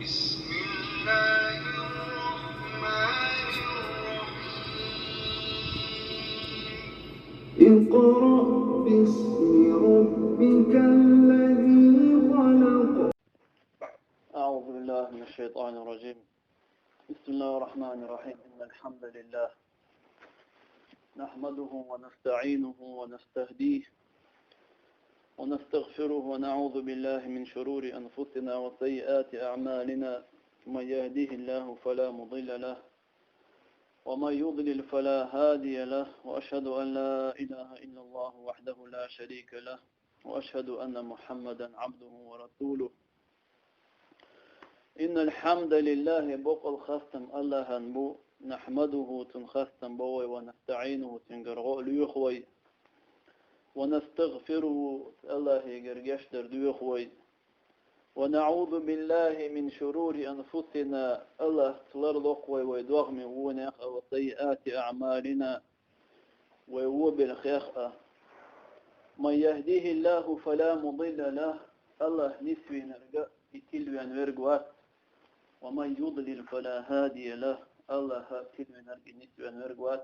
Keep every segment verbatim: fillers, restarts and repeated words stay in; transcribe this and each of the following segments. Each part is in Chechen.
بسم الله الرحمن الرحيم. اقرأ باسم ربك الذي خلق. أعوذ بالله من الشيطان الرجيم. بسم الله الرحمن الرحيم. إن الحمد لله نحمده ونستعينه ونستهديه ونستغفره ونعوذ بالله من شرور أنفسنا وسيئات أعمالنا. من يهديه الله فلا مضل له ومن يضلل فلا هادي له، وأشهد أن لا إله إلا الله وحده لا شريك له، وأشهد أن محمدا عبده ورسوله. إن الحمد لله, бокъал хастам Аллахӏан бу, نحمده, цун хастам бо вай, ونستعينه, цуьнгара гӀо а лоьху вай, ونستغفره, Аллахӏегара гечдар доьху вай, ونعوذ بالله من شرور أنفسنا, Аллахӏца ларло-кх вай вай догӀмийн вонех а, وسيئات أعمالنا, вай вон белхех а. من يهده الله فلا مضل له, Аллахӏ нисвинарг а, и тилвен верг вац. ومن يضلل فلا هادي له, Аллахӏ тилвинарг а, нисвен верг вац.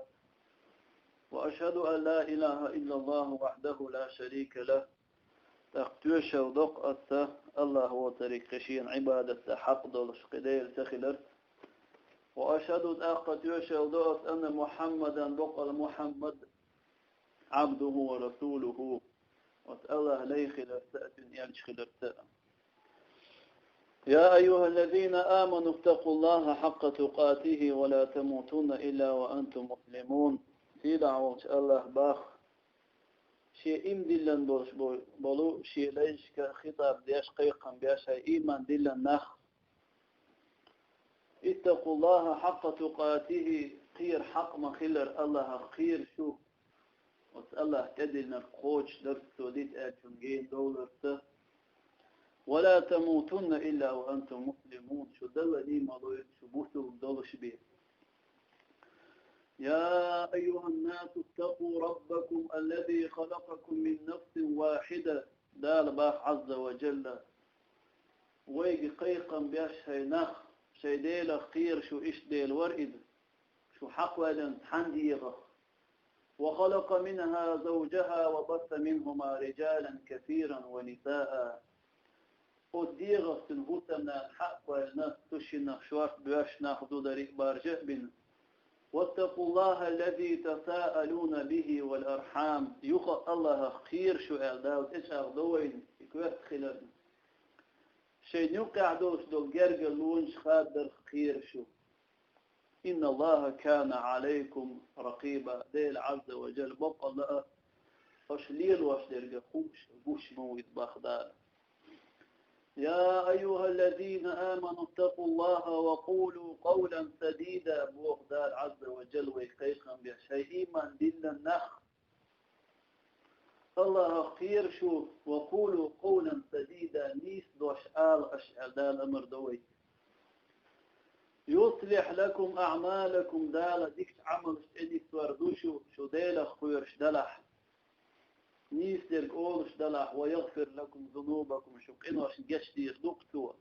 وأشهد أن لا إله إلا الله وحده لا شريك له, тӀаккха тоьшалла до-кх аса Аллахӏ воцург кхы шена Ӏибадатца хьакъ долуш кхин Дела ца хиларца. وأشهد, тӀаккха тоьшалла до аса, أن محمدا, бокъал Мухьаммад, عبده ورسوله, оцу Аллахӏан лай хиларца а, цуьнан элча хиларца а. يا أيها الذين آمنوا اتقوا الله حق تقاته ولا تموتن إلا وأنتم مسلمون. Сийлахь волчу Аллахӏа боху, Шен иман диллина болуш бо-, болу Шен лайшка хитаб деш, кхайкхам беш, хӀай ийман диллина нах. اتقوا الله حق تقاته, кхера хьакъ ма-хиллара Аллахӏах кхера шу. Оцу Аллахӏа тӀедиллинарг кхочушдарца, Цо дита аьллачунна гена довларца. ولا تموتن إلا وأنتم مسلمون, шу Далла ийман лойла, шу бусулба долуш бен. يا أيها الناس اتقوا ربكم الذي خلقكم من نفس واحدة, Дала боху Ӏазза ва Джалла, вайга кхайкхам беш, хӀай нах, шайн Делах кхера шу, иштта Дела вара иза, шу хьакхоьллина цхьана дегӀах. وخلق منها زوجها وبث منهما رجالا كثيرا ونساء. Оцу дегӀах цуьнан хӀусамнана хьакхоьллина, цу шиннах шорта боьрша нах, зударий а, баржа а бина. واتقوا الله الذي تساءلون به والأرحام. Юха Аллахӏах кхера шу аьлла, Дала тӀечӀагӀдо вайна и коьрта хиларна. Шайна юккъехь долуш долу гергарлонаш хадарх кхера шу. إن الله كان عليكم رقيبا. Дела Ӏазза ва Джалла боккъалла а аша лелош дерг хууш, гуш ма ву иза, боху Дала. يا أيها الذين آمنوا اتقوا الله وقولوا قولا سديدا, боху Дала Ӏазза ва Джалла вайга кхайкхам беш, хӀай ийман диллина нах, Аллахӏах кхера шу, وقولوا قولا سديدا, нийса дош ала аша аьлла, Дала амар до вайга. يصلح لكم أعمالكم, Дала дикачу Ӏамалшна тӀенисвар ду шу, шу Делах кхоьруш далахь. Нийса дерг олуш далахь, ويغفر لكم ذنوبكم, шун къиношна гечдийр ду-кх Цо.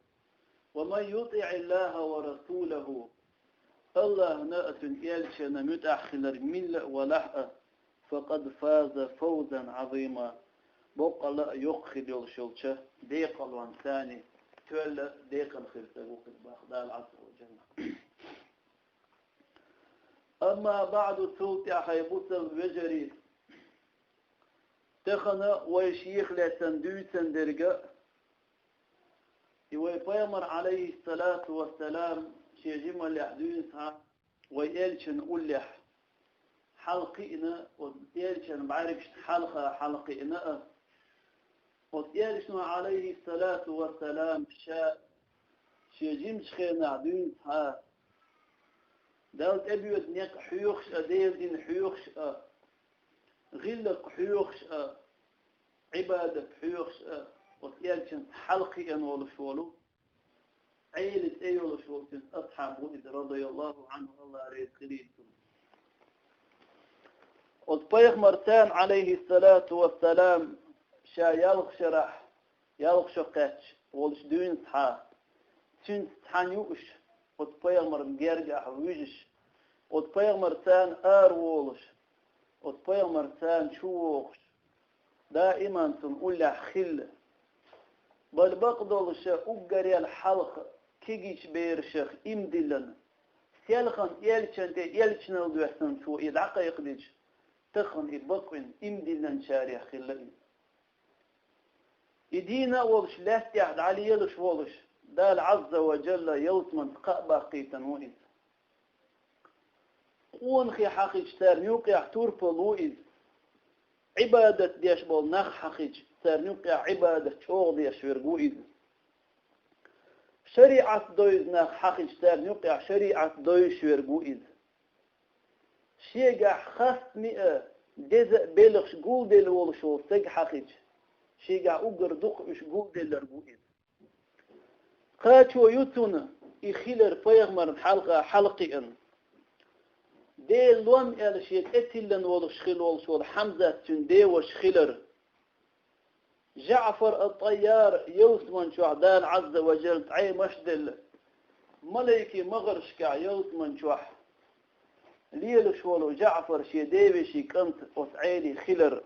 ومن يطع الله ورسوله, Аллахӏана а, Цуьнан элчанна а муьтӀахь хиларг милла а валахь а, فقد فاز فوزا عظيما, боккъалла а йоккха хир йолуш йолчу декъалонца тоьлла декъала хир стаг ву-кх иза, боху Дала Ӏазза ва Джалла. أما بعد, цул тӀаьхьа, хӀай бусалба вежарий, тахана вай шех лаьцна дуьйцун дерг а, и вай Пайхамар, Ӏалайхиссалату вассалам, шен жималлехь дуьйна схьа вай элчанна уллехь хьалакхиъна, оцу элчан бӀаьргашна хьалха хьалакхиъна а, оцу элчано, Ӏалайхиссалату вассалам, ша шен жимачу хенахь дуьйна схьа, Далла тӀебоьду некъ хьоьхуш а, Делан дин хьоьхуш а, гӀиллакх хьоьхуш а, Ӏибадат хьоьхуш а, оцу элчанца хьалакхиъна волуш волу, Ӏела цӀе йолуш волчун асхьаб ву иза, радияллаху Ӏанху, Аллах реза хилийла цунна. Оцу Пайхамарца, Ӏалайхиссалату вассалам, ша ялх шарахь, ялх шо кхаьчча волуш дуьйна схьа, цуьнца цхьаьна юуш, оцу пайхамарна гергахь вуьжуш, оцу пайхамарца цхьаьна араволуш, оцу пайхамарца цхьаьна чувогӀуш, даиман цунна уллехь хилла. Бала бакъдолуша уггаре хьалха кегийчу берашах иман диллина, селхана элчанна тӀе элчанал доьссина цо и дӀакхайкхадича, тахана и бакъвина иман диллинчарех хилла иза. И дийна а волуш, лаьттахь дӀалелаш волуш, Дала Ӏазза ва Джалла ялсаманица кхаъ баккхийтина ву иза. Къонахий хьахийча, царна юкъехь турпал ву иза. Ӏибадат деш болу нах хьахийча, царна юкъехь Ӏибадат чӀогӀа деш верг ву иза. ШариӀат девза нах хьахийча, царна юкъехь шариӀат девзаш верг ву иза. Шегахь хастаме а, деза а белхаш гулделла волуш волу стаг хьахийча, шегахь уггар дукха уьш гулделларг ву иза. Кхачо ю цунна и хилар пайхамарна хьалха хьалакхиъна. Делан лом аьлла шен тӀе тиллина волуш хилла волуш волу Хьамзат цуьнан деваша хилар. ЖаӀфар ат-ТӀайяр ялсамани чохь Дала Ӏазза ва Джалла тӀемаш делла, малайкийн магӀаршкахь ялсамани чохь лелаш волу ЖаӀфар шен девешин кӀант оцу Ӏелин хилар.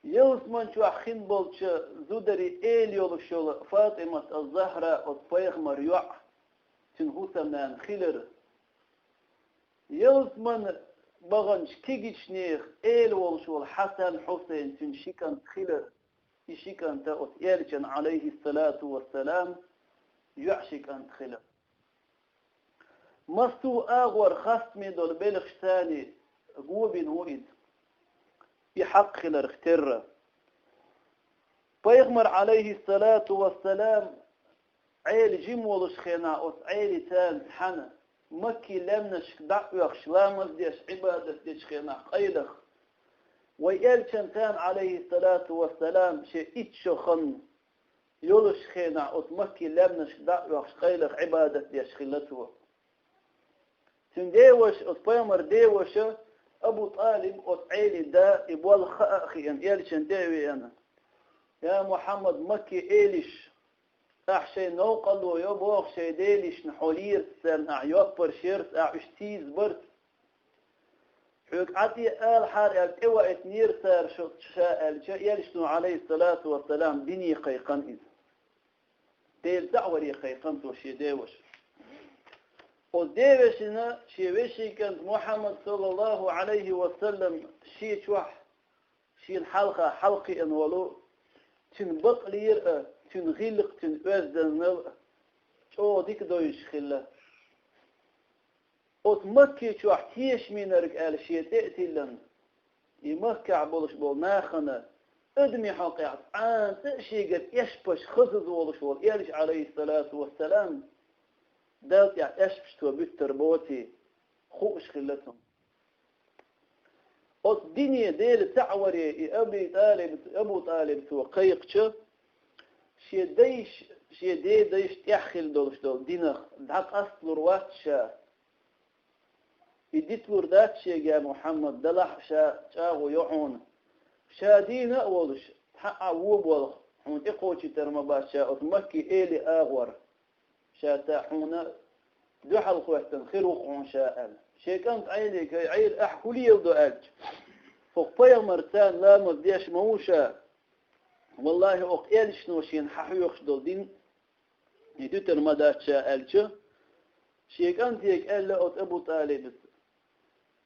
Ялсамани чохь хин болчу зударий эла йолуш йолу ФатӀимат аз-Захра оцу пайхамар йоӀ, цуьнан хӀусамнана хилар. Ялсамани баханчу кегийчу нехан эла волуш волу Хьасан, Хьусайн цуьнан ши кӀант хилар. И ши кӀант оцу элчан, Ӏалайхиссалату вассалам, йоӀ ши кӀант хилар. Массо а агӀор хастаме долу белхаш царний гобина ву иза, и хьакъ хиларх терра. Пайхамар, Ӏалайхиссалату вассалам, Ӏела жима волуш хенахь, оцу Ӏелица цхьаьна Маккин лаьмнашка дӀа а оьхуш, ламаз деш, Ӏибадат дечу хенахь къайлаха, вай элчанца цхьаьна, Ӏалайхиссалату вассалам, шен итт шо хан йолуш хенахь, оцу Маккин лаьмнашка дӀа а оьхуш, къайлаха Ӏибадат деш хилла цо. Цуьнан деваша, оцу пайхамар деваша Абу ТӀалиб, оцу Ӏелин да, и болх хаа а хиъна, элчанна тӀе а веана: «Я Мухьаммад, Маккин элиш, ахь шайн новкъарло йо боху шайн делишна, хьо лерца царна ахь йоппарш ярца, ахь уьш тийзабарца. Хьоьга Ӏа тӀе алахьара аьлла, тӀеваийтинера цара ша», аьлча, элчано, Ӏалайхиссалату вассалам, дине кхайкхина иза. Делан цхьаъ варе кхайкхина цо шен деваша. Оцу девешина шен вешин кӀант Мухьаммад, саллаллаху Ӏалайхи ва саллам, шен чохь, шена хьалха хьалакхиъна волу, цуьнан бакълера а, цуьнан гӀиллакх а, цуьнан оьзданнал а чӀогӀа дика девзаш хилла. Оцу Макки чохь тешамийнарг аьлла шен тӀе а тиллина, и Маккахь болуш болу нахана адамийн хьокъехь цкъа а шегара эшпаш хазаза волуш волу элча, Ӏалайхиссалату вассалам, Далла тӀехь эшпаш цо буьттур боций, хууш хилла цунна. Оцу дине, Делан цхьаъ варе и Аби ТӀалиб, Абу ТӀалиб цо кхайкхича, шен дайша, шен ден дайша тӀехь хилла долуш долу динах дӀакъасталур вац ша. И диталур дац шега, я Мухьаммад, делахь а ша чӀагӀо йо хьуна. Ша дийна а волуш, цхьа а вон болх хьуна тӀекхочуьйтур ма бац ша оцу Макки элин агӀор. Ша цхьа хьуна дуьхьал хӀоьттина хир ву-кх хьуна ша аьлла. Шен кӀант Ӏелига: «ХӀай Ӏела, ахь хӀун леладо?» аьлча, хӀокху пайхамарца цхьаьна ламаз деш ма ву ша. Валлахи, оцу элчано шена хьахьоьхуш долу дин и дуьтур ма дац ша аьлча, шен кӀантега аьлла оцу Абу ТӀалибас: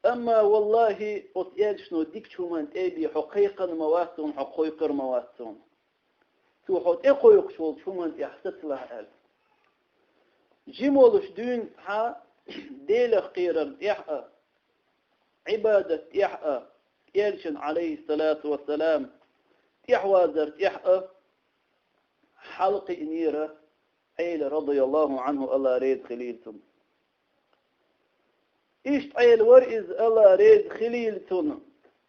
«Амма, валлахи, оцу элчано дикачу хӀуманна тӀе а бен хьо кхайкхина ма вац суна, хьо кхойкхур ма вац суна. Цо хьо тӀекхойкхуш волчу хӀуманна тӀехь сацалахь», аьлла. Жима волуш дуьйна цхьа Делах кхерар тӀехь а, Ӏибадат тӀехь а, элчан, Ӏалайхиссалату вассалам, тӀаьхьавазар тӀехь а хьалакхиънера Ӏела, радияллаху Ӏанху, Алла реза хилийла цунна. Иштта Ӏела вара иза, Алла реза хилийла цунна.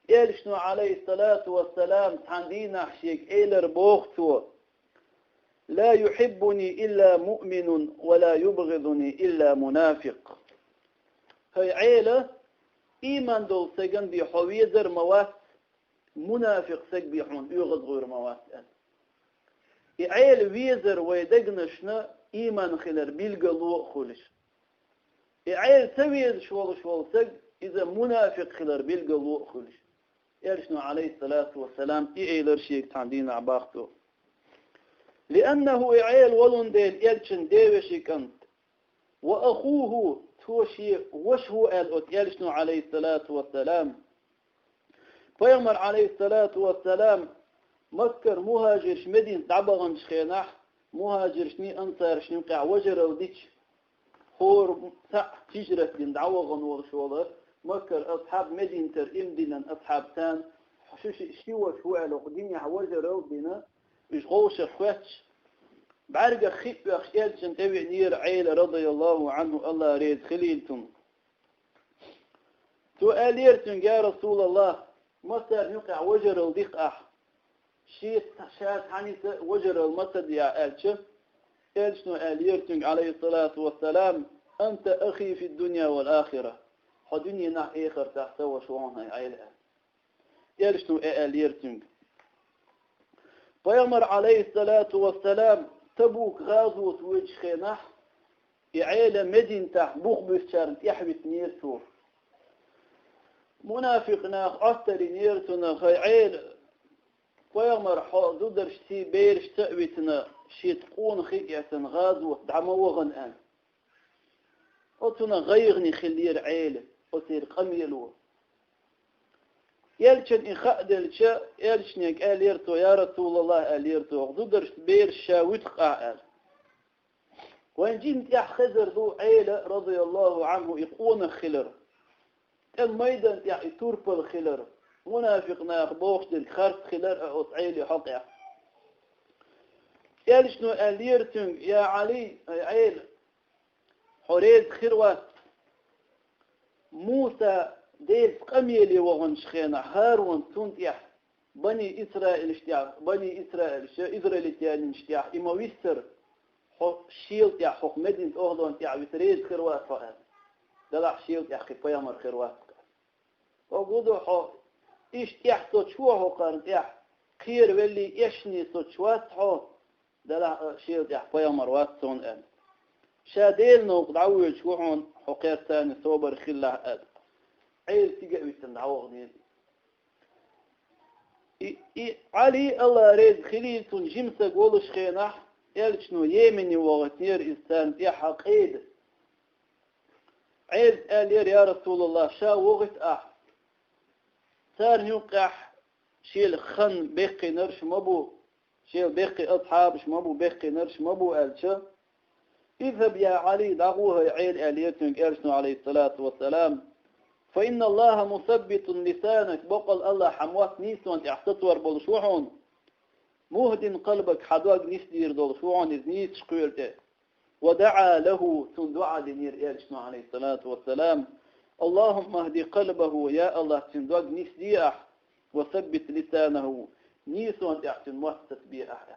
Элчано, Ӏалайхиссалату вассалам, цхьана дийнахь шега элира боху цо: «Ла юхьиббуни илла муъминун ва ла юбгӀидуни илла мунафикъ». ХӀай Ӏела, ийман долу стагана бен хьо везар ма вац, мунафикъ стаг бен хьуна оьгӀазгӀур ма вац аьлла. И Ӏела везар вай дегнашна иман хилар билгало а хуьлуш. И Ӏела ца везаш волуш волу саг, иза мунафикъ хилар билгало а хуьлуш. Элчано, алейхиссалату вассалам, и элира шега цхьана дийнахь бахто. Лианнаху, и Ӏела волун дела, элчан девеши кӀант. Ва ахуху, цо шен ваша ву аьлла оцу элчано, алейхиссалату вассалам. Пайхамар, алейхиссалату вассалам, Маккара мухӀажирш Мединат дӀабаханчу хенахь, мухӀажиршний, ансаршний юкъехь важаралла дича, хӀора цхьаъ хижрат дина дӀавахана волуш волу Маккара асхьаб, Мединатара иман диллина асхьаб царна, шу ши, ши ваша ву аьлла, хӀокху динехь важаралла дина, уьш гӀовшах хоьттуш, бӀаьргах хи а оьхуш, элчанна тӀевеанера Ӏела, радияллаху Ӏанху, Аллах реза хилийла цунна. Цо аьллера цуьнга: «Я Расулаллах, массарна юкъехь важаралла дих ахь. Шеца, ша цхьаьнца важаралла ма ца де ахь», — аьлча, элчано аьллера цуьнга, алейхиссалату вассалам: «Анта ахи фид-дунья вал-ахира. Хьо дуьненахь, эхартахь сан ваша ву хьуна, хӀай Ӏела», — аьлла. Элчано э аьллера цуьнга. Пайхамар, алейхиссалату вассалам, Табук гӀазот воьдучу хенахь, и Ӏела Мединатехь бух буьссучарна тӀаьхьа витинера цо. Мунафикъ наха Ӏоттар йинера цунах: «ХӀай Ӏела, пайхамар, хьо зударшций, берашца а витина, шеца къона хи а эцна, гӀазот дӀа ма вахана», — аьлла. Оцунах гӀайгӀане хиллера Ӏела, оцеран къамело. Элчанна и хаа делча, элчане аьллера цо: «Я Расулаллах, — аьллера цо, — хӀокху зударшца бераш ша вуьту-кх ахь», — аьлла. Вайн жимма тӀаьхьа хезар ду Ӏела, радияллаху Ӏанху, и къонах хилар. ТӀеман майдан тӀехь и турпал хилар, мунафикъ наха бохуш дерг харц хилар а оцу Ӏелин хьокъехь. Элчано аьллера цуьнга: «Я Ӏали, ай Ӏела, хьо реза хир вац. Муса Делаца къамеле ваханчу хенахь, ХӀарун цунна тӀехь, бани Исраилаш тӀехь, бани Исраилаш, израильтянаш тӀехь и ма виссара, хьо шел тӀехь, хӀокху Мединат охӀлонна тӀехь виса реза хир вац хьо», — аьлла. «Делахь шел тӀехь кхин пайхамар хир вац-кх». ХӀокху ду хьо, иштта тӀехь со чу вахьа хӀокхарна тӀехь, кхеравеллий, эшний со чу вац хьо, делахь а шел тӀехь пайхамар вац суна аьлла. Ша Делан новкъа дӀавоьдуш ву хьуна, хьо кхерцарна собар хилалахь аьлла. Ӏела цига а витина дӀаваханера. И, и Ӏали, Алла реза хилийла цунна, жима стаг волуш хенахь, элчано Йемене вахийтинера иза царна тӀехь къеда. Ӏелас аьллера: «Я Расулаллах, ша вохийта ахь. Царна юккъехь шел хан беккхийнарш ма бу, шел беккхий асхьабаш ма бу, беккхийнарш ма бу», — аьлча: «Изхаб, я Ӏали, дӀагӀо, хӀай Ӏела», — аьллера цуьнга элчано, алейхиссалату вассалам. «Фа инна Аллаха мусаббитун лисанак, боккъал Аллах хьан мотт нийсонна тӀехь сацор болуш ву хьуна. Мухдин къалбак, хьан дог нисдийр долуш ву хьуна иза нийсачу кхоьлу тӀе». Ва даӀа лаху, цунна дуӀа динера элчано, алейхиссалату вассалам: «Аллахумма ахди къалбаху, я Аллах, цуьнан дог нисде ахь, ва саббит лисанаху, нийсонна тӀехь цуьнан мотт сацабе ахь».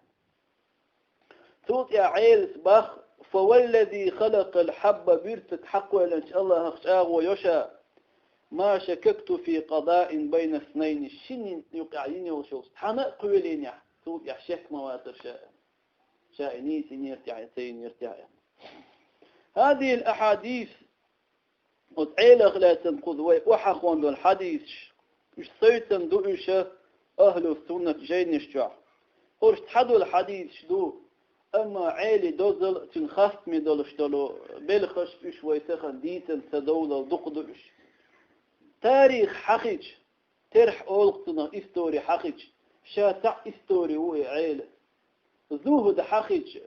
Цул тӀаьхьа Ӏелас бах: «Фа валлази халакъал хьабба», буьрсиг хьакхоьллинчу Аллахах чӀагӀо йо ша, «ма шакакту фи къадаин байна снайни», шинна юкъехь йина йолуш йолчу цхьана а кхоьлийнехь, цул тӀаьхьа шек ма вацара ша. Ша и нийса йинера тӀехь, я ца йинера тӀехь. ХӀазихил ахьадис, оцу Ӏелах лаьцна кхуза вай охьахондолу хьадисаш, уьш сайтан ду уьш ахьлу суннат жайнаш чохь. Уьш цхьадолу хьадисаш ду, амма Ӏели дозал, цуьнан хастаме долуш долу белхаш уьш вай тахана дийцина ца довлал дукха ду уьш. Тарих хьахича, терхь олу цунах истори хьахича, ша цхьаъ истори ву и Ӏела. Зухд хьахича,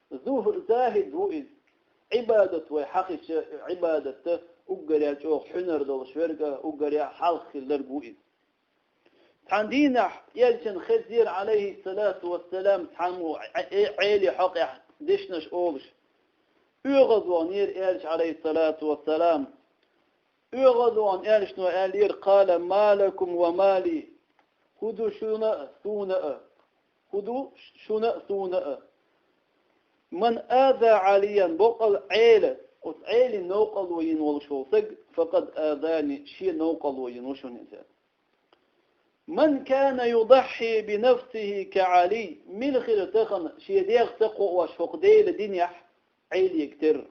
зух-, захид ву иза. Ӏибадат вай хьахича, Ӏибадатта уггаре чӀогӀа хьуьнар долуш верг а, уггаре хьалха хилларг ву иза. Цхьана дийнахь элчанна хезира, алейхиссалату вассалам, цхьаммо Ӏе-, Ӏели хьокъехь дешнаш олуш. ОьгӀазваханера элча, алейхиссалату вассалам. ОьгӀазвахана элчано аьллера: «Къала ма лакум ва ма ли». ХӀун ду шуна а, суна а? ХӀун ду шуна а, суна а? «Ман аза Ӏалиян», боккъал Ӏела, оцу Ӏелин новкъарло йина волуш волу саг, «факъад азани», шен новкъарло йина ву шуна иза. من كان يضحي بنفسه كعلي, мила хилар тахан шен дегӀ ца кхоош хӀокху Делан динехь Ӏелига терра.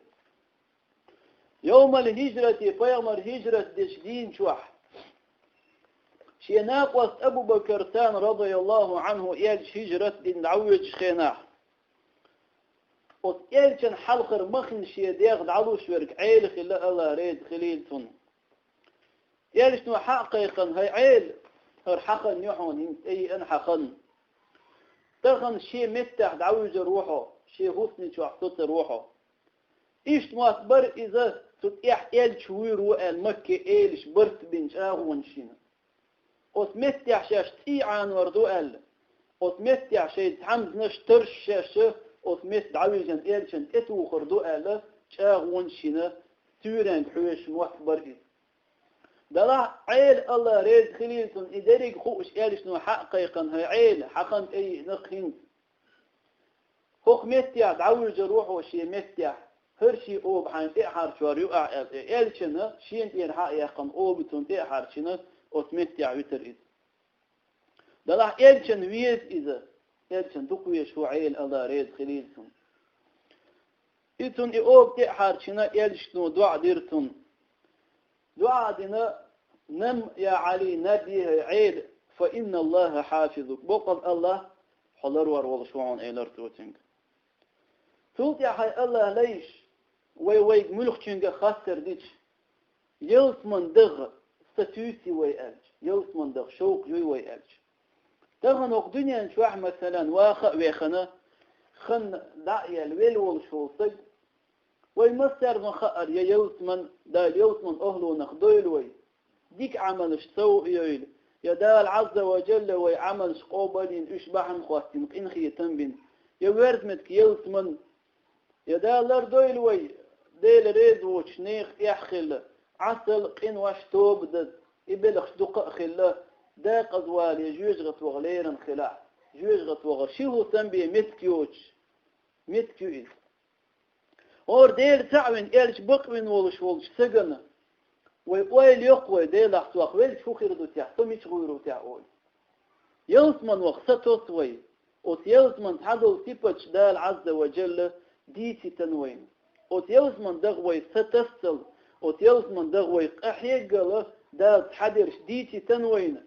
يوم الهجرة, пайхамар хӀижрат дечу дийна чохь, шен накъост Абу-Бакар царна, رضي الله عنه, Элча хӀижрат дина дӀавоьдучу хенахь, оцу Элчан хьалхара махана шен дегӀ дӀалуш верг Ӏела хилла, АллахӀ реза хилийла цунна. Элчано хьа а кхайкхина: «ХӀай Ӏела, хӀара хьан хан ю хьуна, хӀинца тӀееана хьан хан. Тахана шен меттехь дӀавуьжур ву хьо, шен хӀусамна чохь соцур ву хьо». Иштта мотт бара иза, цу тӀехь Элча вуьйр ву аьлла, Макке элаш барт бина чӀагӀонаш йина. Оцу меттехь шаьш цӀий Ӏанор ду аьлла, оцу меттехь шайн цхьамданаш тарш шаьш, оцу метта дӀавижина Элчанна тӀетухур ду аьлла, чӀагӀонаш йина, суьйренга хьоьжуш мотт бара иза. Делахь Ӏела, АллахӀ реза хилийла цунна, и дерриг хууш, Элчано хьа а кхайкхина: «ХӀай Ӏела, хьан хан тӀееана-кх хӀинца. ХӀокху меттехь дӀавуьжур ву хьо шен меттехь, хӀара шен оба хьайна тӀе а хьарчор ю ахь», — аьлла, Элчана шена тӀера хьа а яьккхина, оба цунна тӀе а хьарчина, оцу меттехь витира иза. Делахь Элчанна веза иза, Элчанна дукха везаш ву Ӏела, АллахӀ реза хилийла цунна. И цунна и оба тӀе а хьарчина, Элчано доӀа дира цунна. ДоӀа а дина: «Нам, я Ӏали, наб е, хӀай Ӏела, фа инна АллахӀа хьафизук, бакъ долу АллахӀ хьо ларор волуш ву хьуна», — элира цо цуьнга. Цул тӀаьхьа: «ХӀай АллахӀ лайш, вай вайга муьлххачуьнга а хаттар дича, ялсаман дагӀа сатуьйсу вай аьлча, ялсаман дагӀа шовкъ юй вай аьлча. Тахана хӀокху дуьнен чохь, масалан, ваха а вехана, хан дӀа а яьлла, велла волуш волу стаг, вай массаьрга хаьара, я ялсаман, Дала ялсаман охӀлонах дойла вай, дика Ӏамалш сов а йойла, я Дала Ӏазза ва Джалла вай Ӏамалш къобал йина, уьш бахьана хӀоттийна, къинхетам бина, я верза меттиг ялсаман, я Дала лардойла вай, Дела реза воцуш нехан тӀехь а хилла, Ӏесалла, къинош, тоба дан, и белхаш дукха а хилла, декъаза вале, жоьжахати ваха лерина хилахь, жоьжахати вахар ши хӀусам бен меттиг йоцуш, меттиг ю иза». ХӀора Дела цхьаъ вина, Элча бакъвина волуш волчу стагана вай ойла йоккху вай, Делахь, со велча хӀун хир ду техь, со мича гӀур ву техь олий. Ялсаман ваха сатосу вай. Оцу ялсаман цхьадолу сипаташ Дала Ӏазза ва Джалла дийцийтина вайна. Оцу ялсаман дагӀа вай сатассал, оцу ялсаман дагӀа вай къахьеггала Дала цхьадерш дийцийтина вайна.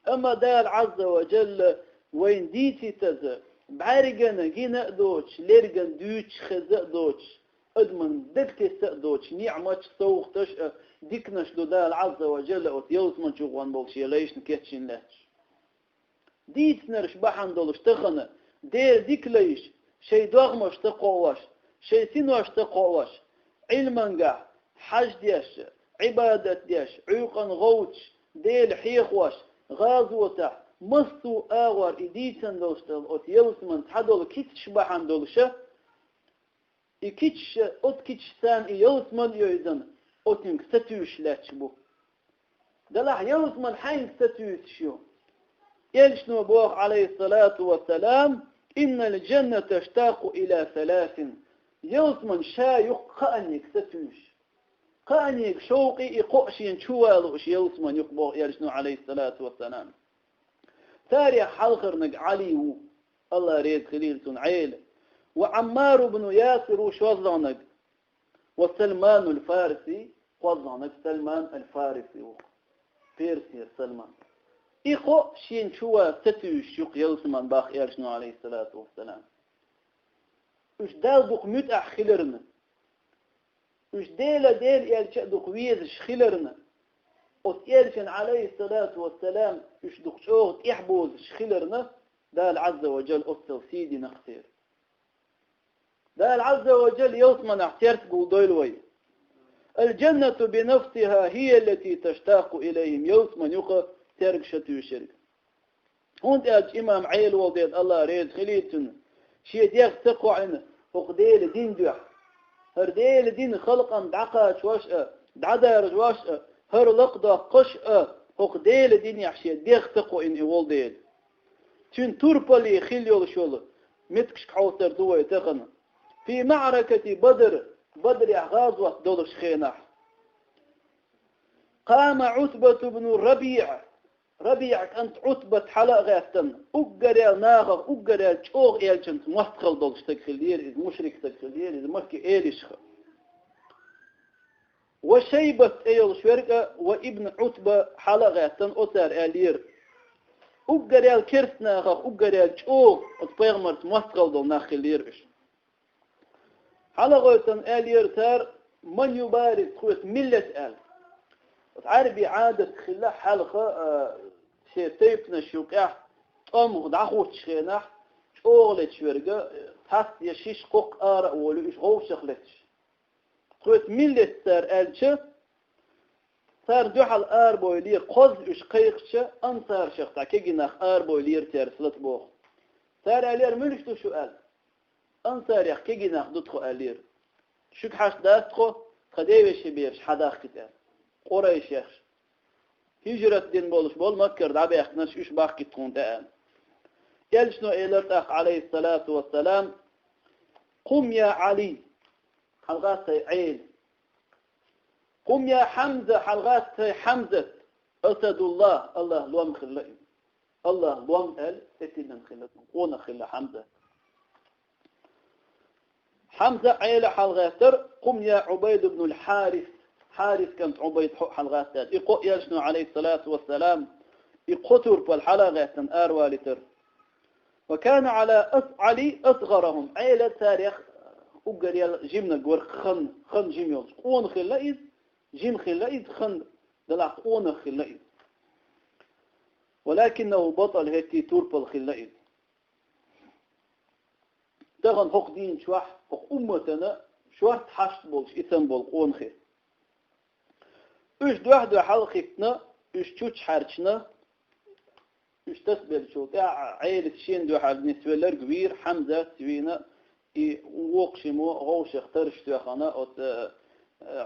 Амма Дала Ӏазза ва Джалла вайна дийцийтаза, бӀаьргана гина а доцуш, лергана дуьйцуш хеза а доцуш, адаман дагатесса а доцуш, ниӀматаш, совгӀаташ а, диканаш ду Дала Ӏазза ва Джалла оцу ялсаман чу гӀон болу шен лайшна кечйина лаьтташ. Дийцинарш бахьана долуш тахана, Дела дика лайш, шайн догӀмаш ца кхоош, шайн синош ца кхоош, Ӏилмангахь, хьаж деш, Ӏибадат деш, Ӏуьйкъана гӀовташ, Дела хьехош, гӀазотехь, массо а агӀор и дийцина долуш долу оцу ялсаман цхьадолу кицаш бахьана долуша, и кицаш, оцу кицаш царна и ялсаман а йойзана, оцуьнга сатуьйсуш лаьтташ бу. Делахь ялсаман хьаьнга сатуьйсуш ю? Элчано боху, Ӏалайхиссалату вассалам: «Иннал джанната таштакъу иля саласин». Ялсаман ша ю-кх кхаанега сатуьйсуш. Кхаанега шовкъе и кхоъ шена чу ван лууш ялсаман ю-кх, боху Элчано, Ӏалайхиссалату вассалам. Царех хьалхарниг Ӏали ву, АллахӀ реза хилийла цунна, Ӏела, ва Ӏаммар ибн Ясир ву шозлагӀниг, ва Салманул Фариси, кхозлагӀниг Салман ал-Фариси ву, Персера Салман. И кхоъ шена чу ван сатуьйсуш ю-кх ялсаман, боху Элчано, Ӏалайхиссалату вассалам. Уьш Далла дукха муьтӀахь хиларна, уьш Дела, Дела Элча а дукха везаш хиларна, оцу Элчан, Ӏалайхиссалату вассалам, уьш дукха чӀогӀа тӀаьхьабозуш хиларна, Дала Ӏазза ва Джалла оццул сий дина-кх церан. Дала Ӏазза ва Джалла ялсаманахь церца гулдойла вай. Ал-джаннату би нафсиха хия аллати таштакъу илайхим, ялсаман ю-кх цаьрга сатуьйсург. ХӀунда аьлча имам Ӏела волу дела, АллахӀ реза хилийла цунна, шен дегӀ ца кхоийна хӀокху Делан дин дуьхьа. ХӀара Делан дин халкъана дӀакхачош а, дӀадаржош а, хӀара лакхадоккхуш а, хӀокху Делан динехь шен дегӀ ца кхоийна и волу дела. Цуьнан турпале хилла йолуш йолу меттигашка хьовсур ду вай тахана. Фи маӀракати Бадр, Бадрехь гӀазот долуш хенахь. Къама Ӏутбату бну РабиӀа, РабиӀа кӀант Ӏутбат хьала а гӀаьттан, уггаре нахах, уггаре чӀогӀа Элчанца моастагӀал долуш стаг хиллера иза, мушрик стаг хиллера иза, Макка элишха. Ва Шайбат тӀе йолуш верг а, ва ибн Ӏутба хьала а гӀаьттан, оцара аьллера: уггаре керста нахах, уггаре чӀогӀа оцу пайхамарца моастагӀал долу нах хиллера уьш. Хьалагойтан аьллера цара: «Ман юбариз, тхоьца милла лета?» аьлла. Оцу Ӏаьрбийн Ӏадат хилла хьалха, а, шен тайпанаш юкъехь тӀом дӀахӀуттучу хенахь, чӀогӀа леташ верг, а, цхьацца я шишша кхоккха ара а волуш, уьш гӀовшах леташ. Тхоьца милла лета цара аьлча, царна дуьхьал арабойлера, кхозза уьш кхайкхича, ансаршах цхьа кегий нах арабойлера цаьрца лата боху. Цара аьллера: «Муьлш ду шу?» аьлла. «Ансарех кегий нах ду тхо», аьллера. «Шуьга хьашт дац тхо, тхан девешин бераш хьадахкийта», аьлла. Къурайшех. ХӀижрат дина болуш болу Маккара дӀабаьхкинарш уьш бахкийта тхуна тӀе аьлла. Элчано элира тӀаккха, Ӏалайхиссалату вассалам: «Къум я Ӏали, хьалагӀатта хӀай Ӏела. Къум я Хьамза, хьалагӀатта хӀай Хьамзат, Асадуллах, АллахӀан лом хилла иза». АллахӀан лом аьлла, тӀетиллина хилла, къонах хилла Хьамза. Хьамза Ӏела хьалагӀаьттира, къум я Ӏубайд ибн аль-Хьарис, Хьарис кӀант Ӏубайд хьо хьалагӀаьттира. И кхо Элчано, Ӏалайхиссалату вассалам, и кхо турпал хьала а гӀаьттина аравалийтира. Ва кана Ӏала ас-, Ӏали асгӀарахӀум, Ӏела царех уггаре жиманиг вара хан, хан жима йолуш. Къонах хилла иза, жима хилла иза, хан делахь къонах хилла иза. ВалакиннахӀу батӀал, хӀетте турпал хилла иза. Тахана хӀокху дийна чохь хӀокху умматана шортта хьашт болуш, и санна болу къонахий. Уьш дуьхь-дуьхьал хӀиттина, уьш чуччахьаьрчина, уьш тасабеллачул тӀаьхьа Ӏелица шена дуьхьал нисвелларг вийра, Хьамзат вийна, и воккха шиммо гӀовшах тарш тоьхна, оцу, э,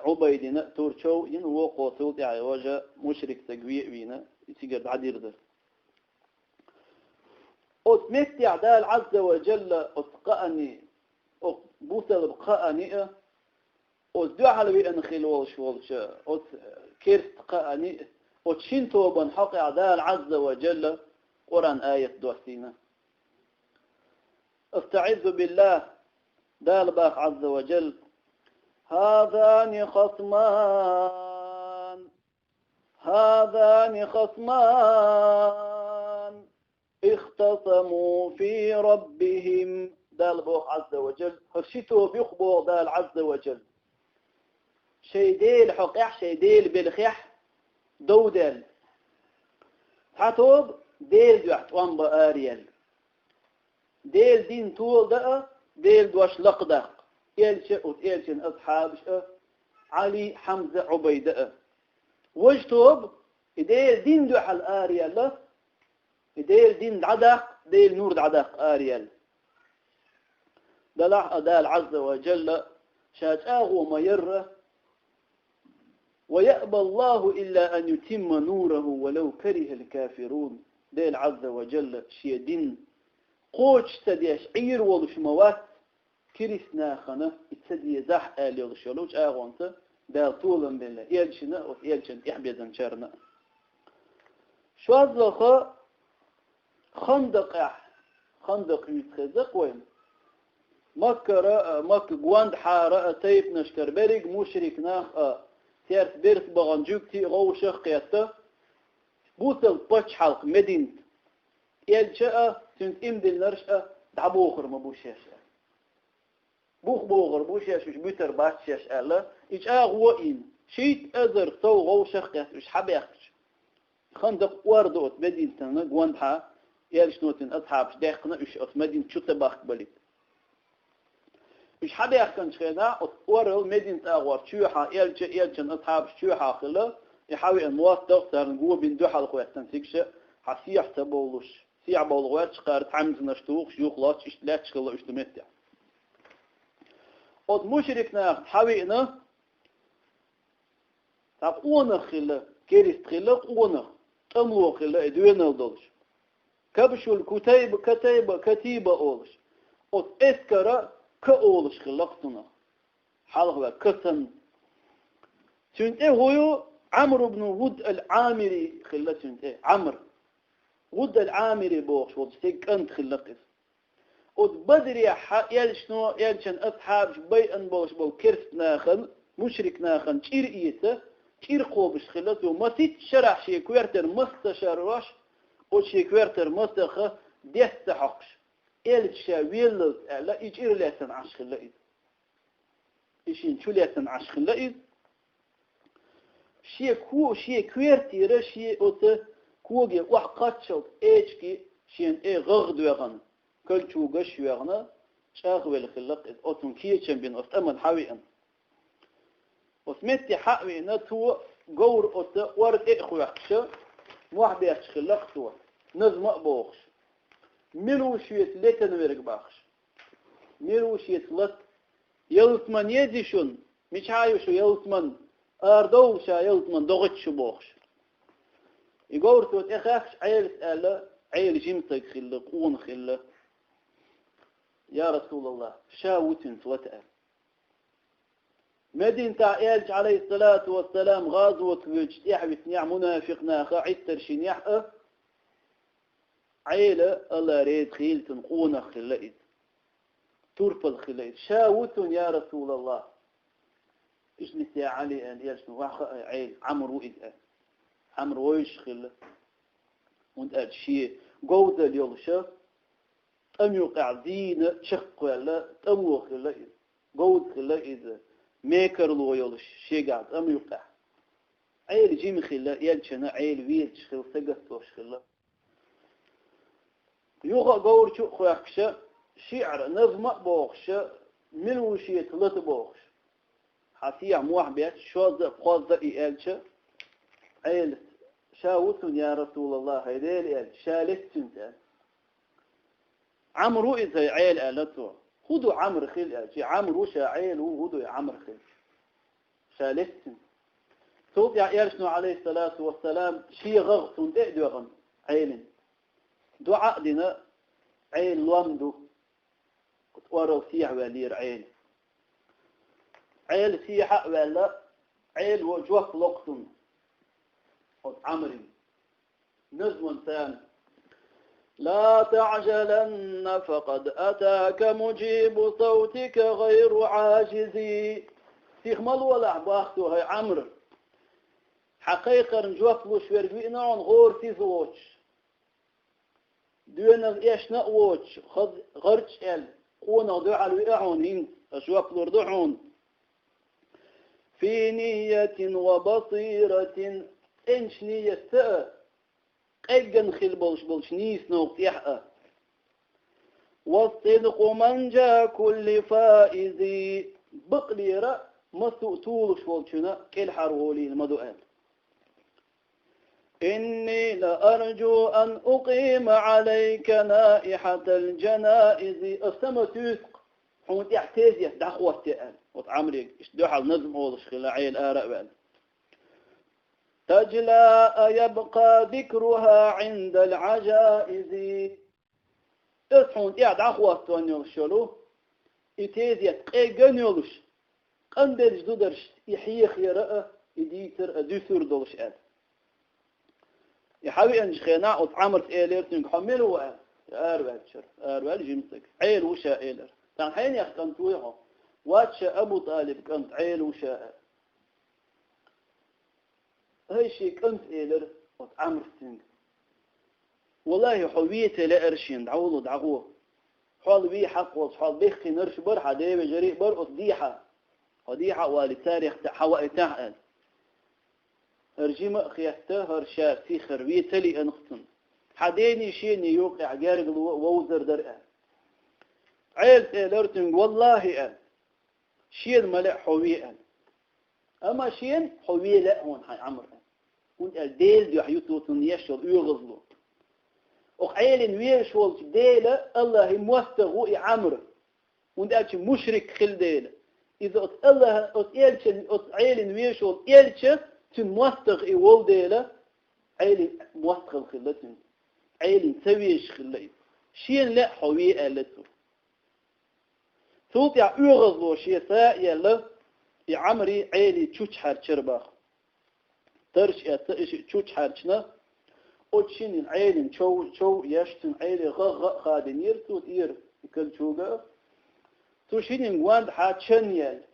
Ӏубайдина турчов йина, воккхо цул тӀаьхьа важа мушрик стаг ве а вийна, и цигара дӀадирзира. Оцу меттехь Дала Ӏазза ва Джалла оцу кхаанний, оцу бусалба кхаанний а, оцу дуьхьал веана хилла волуш волчу оцу керста кхаанний а, оцу шина тобанна хьокъехь Дала Ӏазза ва Джалла Къуръан аят доссийна. АстаӀиззу биллахӀ, Дала боху Ӏазза ва Джалла: «ХӀазани хасман». «ХӀазани хасман ихтасаму фи раббихӀим». Дала боху Ӏазза ва Джалла, хӀара ши тоба ю-кх боху Дала Ӏазза ва Джалла. Шайн Дела хьокъехь, шайн Дела белхехь дов даьлла. Цхьа тоба Делан дуьхьа тӀом бан араелла. Делан дин толадан а, Делан дош лакхадаккха. Элча а, оцу элчан асхьабаш а, Ӏали, Хьамза, Ӏубайда а. Важа тоба, и Делан дин дуьхьал араелла, и Делан дин дӀадаккха, Делан нур дӀадаккха араелла. Делахь а Дала Ӏазза ва Джалла ша чӀагӀо ма-ярра, «Ва яъба Аллаху илла ан ютимма нураху ва лав карихал кафирун». Дела Ӏазза ва Джалла шен дин кхочуш ца деш Ӏийр волуш ма вац, керист нахана и ца дезахь аьлла йолуш йолу чӀагӀонца Дала толам белла элчина а, оцу элчан тӀехь безначарна а. ШозлагӀа Хандакъехь, Хандакъ юьйцу хеза-кх вайна. Маккара а, Макка гондахьара а, тайпанашкара берриг мушрик нах а, церца берс бахана жуьгти а гӀовшах а кхетта, бусалба пачхьалкх Мединат, элча а, цуьнца иман диллинарш а дӀабохур ма бу шаьш аьлла. Бух бохур бу шаьш, уьш буьтур бац шаьш аьлла, и чӀагӀо а йина, шийтта эзар сов гӀовшах а кхетта уьш хьабаьхкича, Хандакъ ор ду оцу Мединатана гондахьа, элчано цуьнан асхьабаш даьккхина уьш оцу Мединат чу ца бахкабалийта. Уьш хьабаьхкинчу хенахь, оцу орал Мединат агӀор чоьхьа, элча, элчан асхьабаш чоьхьа хилла, и хьавеана моттагӀа царна го бина дуьхьал хӀоьттина цига ша, хьан сехьа ца бовлуш, сехьа бовла гӀоьрташ кхара цхьаьмзанаш тухуш, юха лоцуш, иштта лаьтташ хилла уьш ду меттехь. Оцу мушрик нахаца хьавеана, цхьа къонах хилла, керист хилла къонах, тӀамло хилла и доьналла долуш. Кабшул кутайба, катайба, катиба олуш. Оцу эскара ка олуш хилла-кх цунах. Хьалха ваьлла ка санна. Цуьнан тӀе хӀун ю? Ӏамр ибн Вуд ал-Ӏамири хилла цуьнан тӀе. Ӏамр. Вуд ал-Ӏамири бохуш волчу стеган кӀант хилла иза. Оцу Бадрехь хьан элчано, элчан асхьабаш байъан болуш болу керст нахана, мушрик нахана чӀир эца, чӀир кхобуш хилла цо, масийтта шарахь шен коьртара мас ца шарош, оцу шен коьртара масаха дес ца хьокхуш. Элча ша веллалц аьлла, и чӀир лаьцна Ӏаш хилла иза. И шен чу лаьцна Ӏаш хилла иза. Шен ко-, шен коьртера, шен оцу коге охьакхаччалц эчиги шена тӀе гӀагӀ доьгӀна, кольчугаш а йоьгӀна, чӀагӀвелла хилла иза. Оцунна кечам бина, оцу тӀаман хьан веана. Оцу метте хьан а веана, цо говр оцу ор тӀе а хоьхкуш, мохь бетташ хилла цо, назма а бохуш. Мила ву шеца летан верг бохуш. Мила ву шеца лата? Ялсаман езий шуна? Мичахь ю шу ялсаман? Арадовла ша ялсаман, догӀуьйту шу бохуш. И говр цо тӀе хаьхча, Ӏелас аьлла, Ӏела жима стаг хилла, къона хилла. Я Расулаллах, ша ву цуьнца лата аьлла. Мединатахь элча, алейхиссалату вассалам, гӀазота воьдучу тӀаьхьа висинехь мунафикъ наха Ӏиттаршинехь а, Ӏела, Алла реза хилла цунна, къонах хилла иза. Турпал хилла иза. Ша ву цунна, я Расулаллах. Иштта нисъе Ӏали аьлла, элчано, ваха ай Ӏела, Ӏамр ву иза аьлла. Ӏамр вевзаш хилла. ХӀунда аьлча шен говзалла йолуша, тӀам юкъехь дийна чекхваьлла, тӀамо хилла иза, говза хилла иза, мекарло йолуш шегахь тӀам юкъехь. Ӏела жима хилла, элчана Ӏела везаш хилла, сагатдеш хилла. Юха а говр чу а хоьхкуша, шиър, назма а бохуша, мила ву шеца лата бохуш. Хьан сехьа мохь бетташ, шозза а, пхозза а и аьлча, Ӏелас, ша ву цунна, я Расулаллах, хӀай Дела, аьлла, ша леца цуьнца аьлла. Ӏамр ву иза, хӀай Ӏела, аьлла цо. ХӀун ду Ӏамр хила аьлча, и Ӏамр ву ша, Ӏела ву, хӀун ду и Ӏамр хила? Ша леца цуьнца. Цул тӀаьхьа элчано, алейхиссалату вассалам, шен гӀагӀ цунна тӀе а доьгӀна, Ӏелин. ДуӀа а дина, Ӏела лом ду. Оцу орал сехьа ваьллера Ӏела. Ӏела сехьа а ваьлла, Ӏела вон жоп локху цунна. Оцу Ӏамрин. Назман царна: «لا تعجلن فقد أتاك مجيب صوتك غير عاجز». Сиха ма лолахь, боху цо, хӀай Ӏамр. Хьан кхайкхарна жоп луш верг виъна хьуна, гӀора сиз воцуш. Доьналла эшна а воцуш, хаза гӀарчӀ аьлла, къонах дуьхьал виъна хьуна хӀинца, ас жоп лур ду хьуна. «في نية وبصيرة», цӀеначу нийятца а, къеггина хила болуш болчу нийсонна тӀехь а. «والصدق منجى كل فائز», бакълера массо а тухуш волчунна кӀелхьарволийла ма ду аьлла. «إني لأرجو أن أقيم عليك نائحة الجنائز», аса ма туьйсу хьуна тӀехь тезет дӀахӀотта аьлла. Оцу Ӏамрига иштта дуьхьал назма олуш хилла, Ӏела ара а ваьлла. «تجلى أيبقى ذكرها عند العجائز». Аса хьуна тӀехь дӀахӀоттон йолуш йолу и тезет къеггина йолуш, къанделлачу зударшца и хьехар а, и дийцар а дуьсур долуш аьлла. И хьан веанчу хенахь оцу Ӏамрас элира цуьнга: «Хьо мила ву?» аьлла. И араваьллачара, араваьлла жима стаг. «Ӏела ву ша», элира. «Цхьана хьенех кӀант вуй хьо?» «Вац, ша Абу ТӀалиб кӀант, Ӏела ву ша», аьлла. «ХӀай шен кӀант», элира оцу Ӏамрас цуьнга. «Валлахи, хьо вен ца лаьара шена, дӀаволу, дӀагӀо. Хьол вен хьакъ волчу, хьол бехкинарш бара, хьан девежарий а бара оцу дехьа. Хьо дехьа а валий, царех цхьаъ хьан ваийтахьа», аьлла. ХӀара жима а хетта, хӀара ша сихар вен ца лиънакх цунна. Хьан дений шений юкъехь гергало а вовзар дара аьлла. Ӏелас элира цуьнга: «Валлахи», аьлла, «шена ма лаьа хьо вен», аьлла. Амма шена хьо вен лаьа хьуна, хьайн Ӏамр. ХӀунда аьлча Делан дуьхьа ю цо цунна еш йолу оьгӀазло. Оха Ӏелина везаш волчу Дела, Аллахьан мостагӀа ву и Ӏамр. ХӀунда аьлча мушрик хилла дела. Иза оцу Аллахьа, оцу элчан, оцу Ӏелина везаш волу элча, цуьнан мостагӀа и волу дела, Ӏелин мостагӀалла хилла цуьнан. Ӏелина ца везаш хилла иза. Шена лаьа хьо вен аьлла цо. Цул тӀаьхьа оьгӀазло шен са а елла, и Ӏамри Ӏели чуччахьара чара баха. Тарш эцца и шиъ чучхьарчна, оцу шиннан Ӏелин чов, чов еш, цуьнан Ӏеле гӀагӀа а хадийнера цо тӀера и кальчуга а. Цу шиннан гондахьа чан яьлла,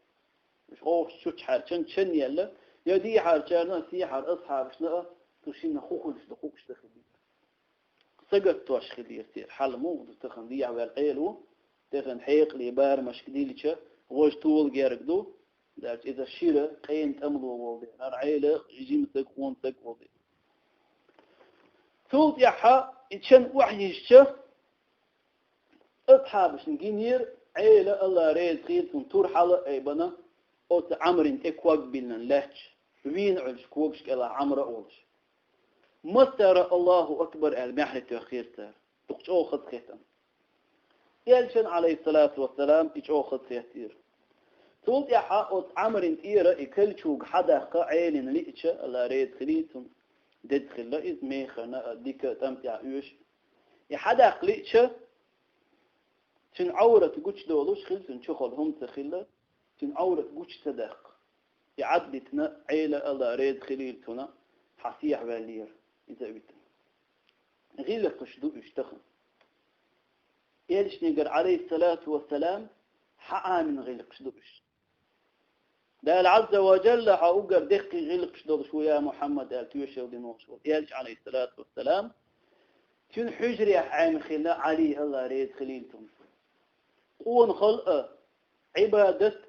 уьш гӀовгӀаш чучхьарчан чан яьлла, я дийхьарчарна а, сийхьара асхьабашна а цу шиннан хӀун хуьлуш ду хууш ца хилира. Сагатдош хилира церан хьал муха ду, тахана дехьаваьлла Ӏела ву, тахана хьекъале барамашка дилча, гӀожа тола герга ду, даьлча иза шира къена тӀамло волу дела, хӀара Ӏела жима саг, къона саг волу дела. Цул тӀаьхьа и чан охьайижча, асхьабашна гинера Ӏела, Алла реза хилла цунна, тур хьала а айбана, оцу Ӏамрин тӀе ког биллина лаьтташ, вийна Ӏуьллуш когаш кӀелахь Ӏамра а волуш. Массара «Аллаху акбар» аьлла маьхьарий тоьхира цара. Дукха чӀогӀа хазахетира. Элчанна, Ӏалайхиссалату вассалам, и чӀогӀа хазахетира. Цул тӀаьхьа оцу Ӏамрин тӀера и кальчуга хьадаккха Ӏелина лиъча, Алла реза хилийла цунна, деза хилла иза, механа а, дика а, тӀам тӀехь оьшу. И хьадаккха лиъча, цуьнан Ӏоврат гучудолуш хилла, цуьнан чухула хӀума ца хилла, цуьнан Ӏоврат гучу ца даккха. И Ӏад дитина, Ӏела, Алла реза хилийла цунна, хьан сехьаваьллера, иза а витина. ГӀиллакхаш ду уьш тахана. Элчанегара, Ӏалайхиссалату вассалам, хьаӀамина гӀиллакхаш ду уьш. Дала Ӏазза ва Джалла хьо уггар деккхий гӀиллакхаш долуш ву, я Мухьаммад, аьлла тоьшалла дина волуш волу Элча, Ӏалайхиссалату вассалам, цуьнан хьуьжарехь Ӏемина хилла Ӏали, Алла реза хилийла цунна. Къонахалла а, Ӏибадат,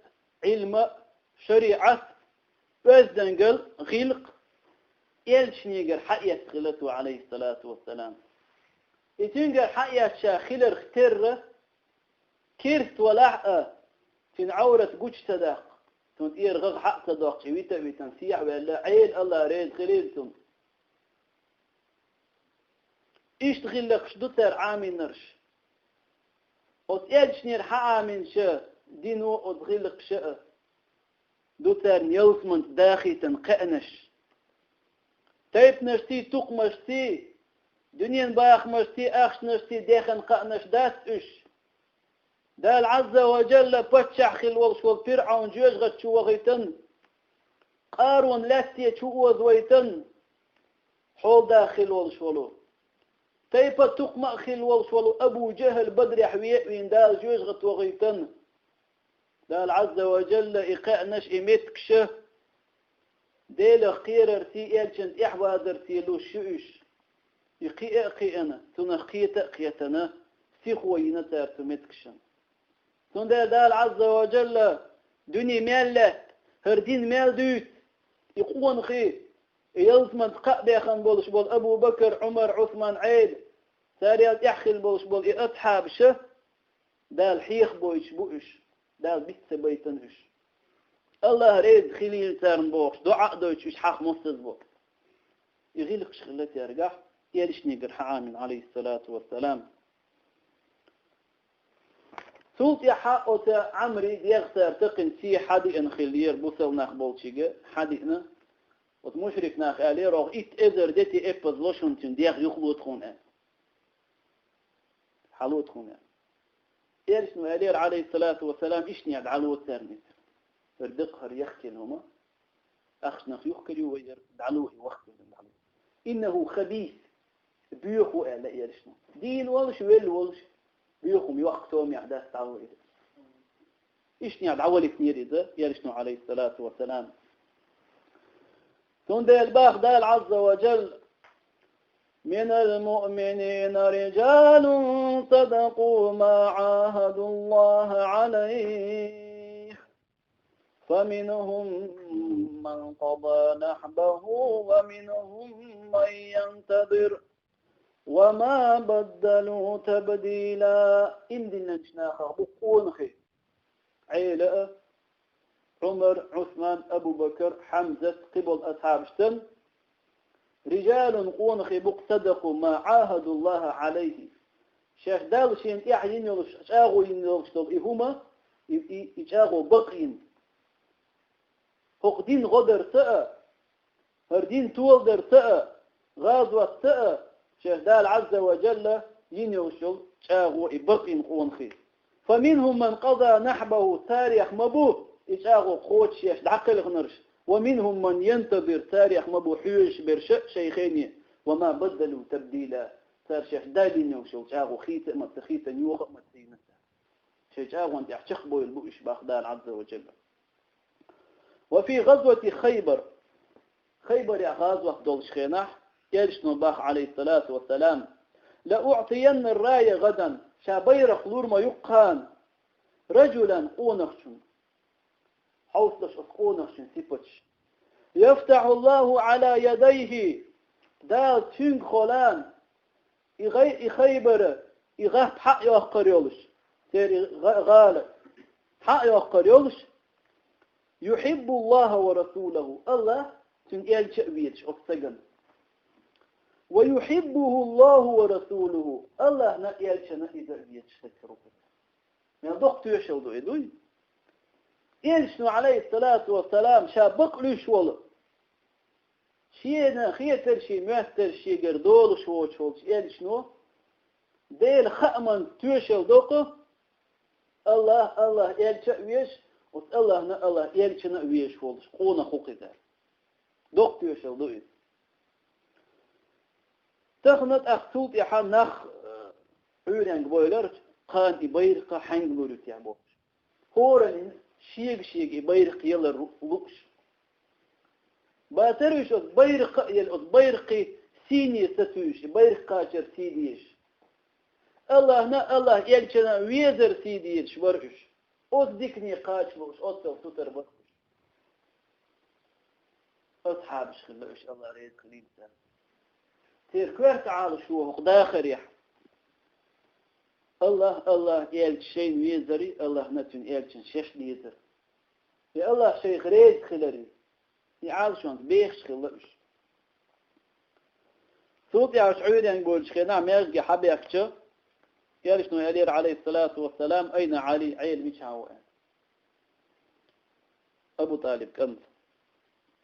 Ӏилма, шариӀат, оьздангалла, гӀиллакх Элчанегара хьаэцна хилла цо, Ӏалайхиссалату вассалам. И цуьнгара хьаэцна хиларх терра, керста валахь а, цуьнан Ӏоврат гучу ца даккха, цунна тӀера гӀагӀ хьа а ца доккхуш, и вита а витина, сехьаваьлла, Ӏела, Алла реза хилийла цунна. Иштта гӀиллакхаш ду цара Ӏамийнарш. Оцу Элчанера хьаӀамийнача дино оцу гӀиллакхаша а ду царна ялсаманца дахийтина кхаьънаш. Тайпанашций, тукхамашций, дуьненан бахамашций, ахчанашций дехна кхаьънаш дац уьш. Дала Ӏазза ва Джалла паччахь хилла волуш волу ПирӀавн жоьжахати чу вахийтина, Къарун лаьтта чу озавайтина, хьолада хилла волуш волу, тайпа-тукхама а хилла волуш волу Абу ЖахӀал бадарехь вен а вийна, Дала жоьжахати вахийтина. Дала Ӏазза ва Джалла и кхаьънаш, и меттигаш Делах кхерарций, Элчанна тӀаьхьавазарций луш ю уьш. И кхиа а кхиъна, цунах кхета а кхетана, сихо йина цара цу меттигашна. Цундела Дала Ӏазза ва Джалла дуьне мел лаьтта, хӀара дин мел дуьйцу, и къонахий, и ялсаманца кхаъ бехна болуш болу Абу Бакр, Ӏумар, Ӏусман, Ӏела, царел тӀаьхьа хилла болуш болу и асхьабаша, Дала хьехабойтуш бу уьш, Дала биц ца байтина уьш. Аллах реза хилийла царна бохуш, дуӀа а дойтуш уьш хьаха мостаза бу. И гӀиллакхаш хилла цаьргахь, Элчанегара хьаӀамийна, Ӏалайхиссалату вассалам. Цул тӀаьхьа оцу Ӏамри дегӀ цара такхина сий хьадиъна хиллера, бусалба нах болчига хьадиъна. Оцу мушрик наха аьллера: «Ох, итт эзар дети эппазло шуна цуьнан дегӀ юхало тхуна», – аьлла. Хьало тхуна аьлла. Элчано аьллера, Ӏалайхиссалату вассалам, иштта дӀало царна иза. ХӀара дакъа, хӀара яхкина хӀума, ахчанах юхкар ю вай, хӀара дӀало, и вахкар ю, дӀало. «Иннаху хабис», боьха ву аьлла Элчано. Дийна волуш, велла волуш, боьха хӀума, йоккха томехь дац, дӀало иза. Иштта дӀавалийтинера иза Элчано, Ӏалайхиссалату вассалам. Цундела боху Дала Ӏазза ва Джалла: «Минал муъминина риджалун садакъу ма Ӏахадуллаха Ӏалайхи, фаминхум ман къада нахьбаху, ва минхум ман янтазир, ва ма баддалу табдила». Иман диллинчу нахах бу къонахий, Ӏела а, Ӏумар, Ӏусман, Абу Бакр, Хьамзат, кхин болу асхьабашца, риджалун, къонахий бу-кх, садакъу ма Ӏахадуллаха Ӏалайхи, шаьш Далла шена тӀехь йина йолуш, чӀагӀо йина йолуш долу и хӀума, и, и, и чӀагӀо бакъйина. ХӀокху дин гӀо дарца а, хӀара дин толадарца а, гӀазотца а, шаьш Дала Ӏазза ва Джалла йина йолуш йолу чӀагӀо, и бакъйина къонахий. «Фаминхум ман къада нахьбаху», царех ма бу и чӀагӀо кхочушъеш дӀакхелхинарш, ومنهم من ينتظر, царех ма бу хьоьжуш берш а шайх хене, وما بدلوا تبديلا, цара шаьш далийна йолуш йолу чӀагӀо хийца а ма ца хийцина, йоха а ма ца йина цара. Шайн чӀагӀонна тӀехь чекхбевлла бу уьш, боху Дала Ӏазза ва Джалла. وفي غزوة خيبر, Хайбарехь гӀазот долчу хенахь, Элчано боху, Ӏалайхиссалату вассалам: لأعطين الراية غدا, ша байракх лур ма ю кхана, رجلا, къонахчунна. Хьовсалаш оцу къонахчун сипаташ. يفتح الله على يديه, Дала цуьнга холан, и гӀай-, и Хайбара, и гӀатта хьа а йоккхур йолуш, церан и гӀа-, гӀала хьа а йоккхур йолуш, يحب الله ورسوله, Аллах, цуьнан элча а везаш оцу стагана. ويحبه الله ورسوله, Аллахна а, элчана а иза а везаш стаг хир ву. Мел доккха тоьшалла ду и, дуй? Элчано, Ӏалайхиссалату вассалам, ша бакълуьйш волу, шена хетар, шен моьттар шегара долуш воцуш волчу Элчано, Делан хааман тоьшалла доккху, Аллах, Аллах элча а везаш, оцу Аллахна, Аллах элчана а везаш волуш къонах ву кхидӀа. Доккха тоьшалла ду иза. Тахана тӀаккха цул тӀаьхьа нах, э, Ӏуьйренга бовлар, кхана и байракх хьаьнга лур ю те бохуш. ХӀоранна шега-шега и байракх ялар лууш. Бацара уьш оцу байракх а елла, оцу байракхийн сийне сацуьйсуш, и байракх кхачар сий дезаш. Аллахна, Аллах элчана а везар сий дезаш бара уьш. Оцу дикане кхача лууш, оццул сутара бара уьш. Асхьабаш хилла уьш, Аллах реза хилийла царна. Церан коьрта Ӏалашо хӀокху дахарехь. Аллах, Аллах элча шайна везари, Аллахна а, цуьнан элчана шаьш дезар. И Аллах шайх реза хилари, и Ӏалашонца бехаш хилла уьш. Цул тӀаьхьа уьш Ӏуьйренга бовлучу хенахь маьждиге хьабаьхкича, Элчано элира, Ӏалайхиссалату вассалам: «Айна Ӏали, Ӏела мичахь ву?» — аьлла. Абу ТӀалиб кӀант.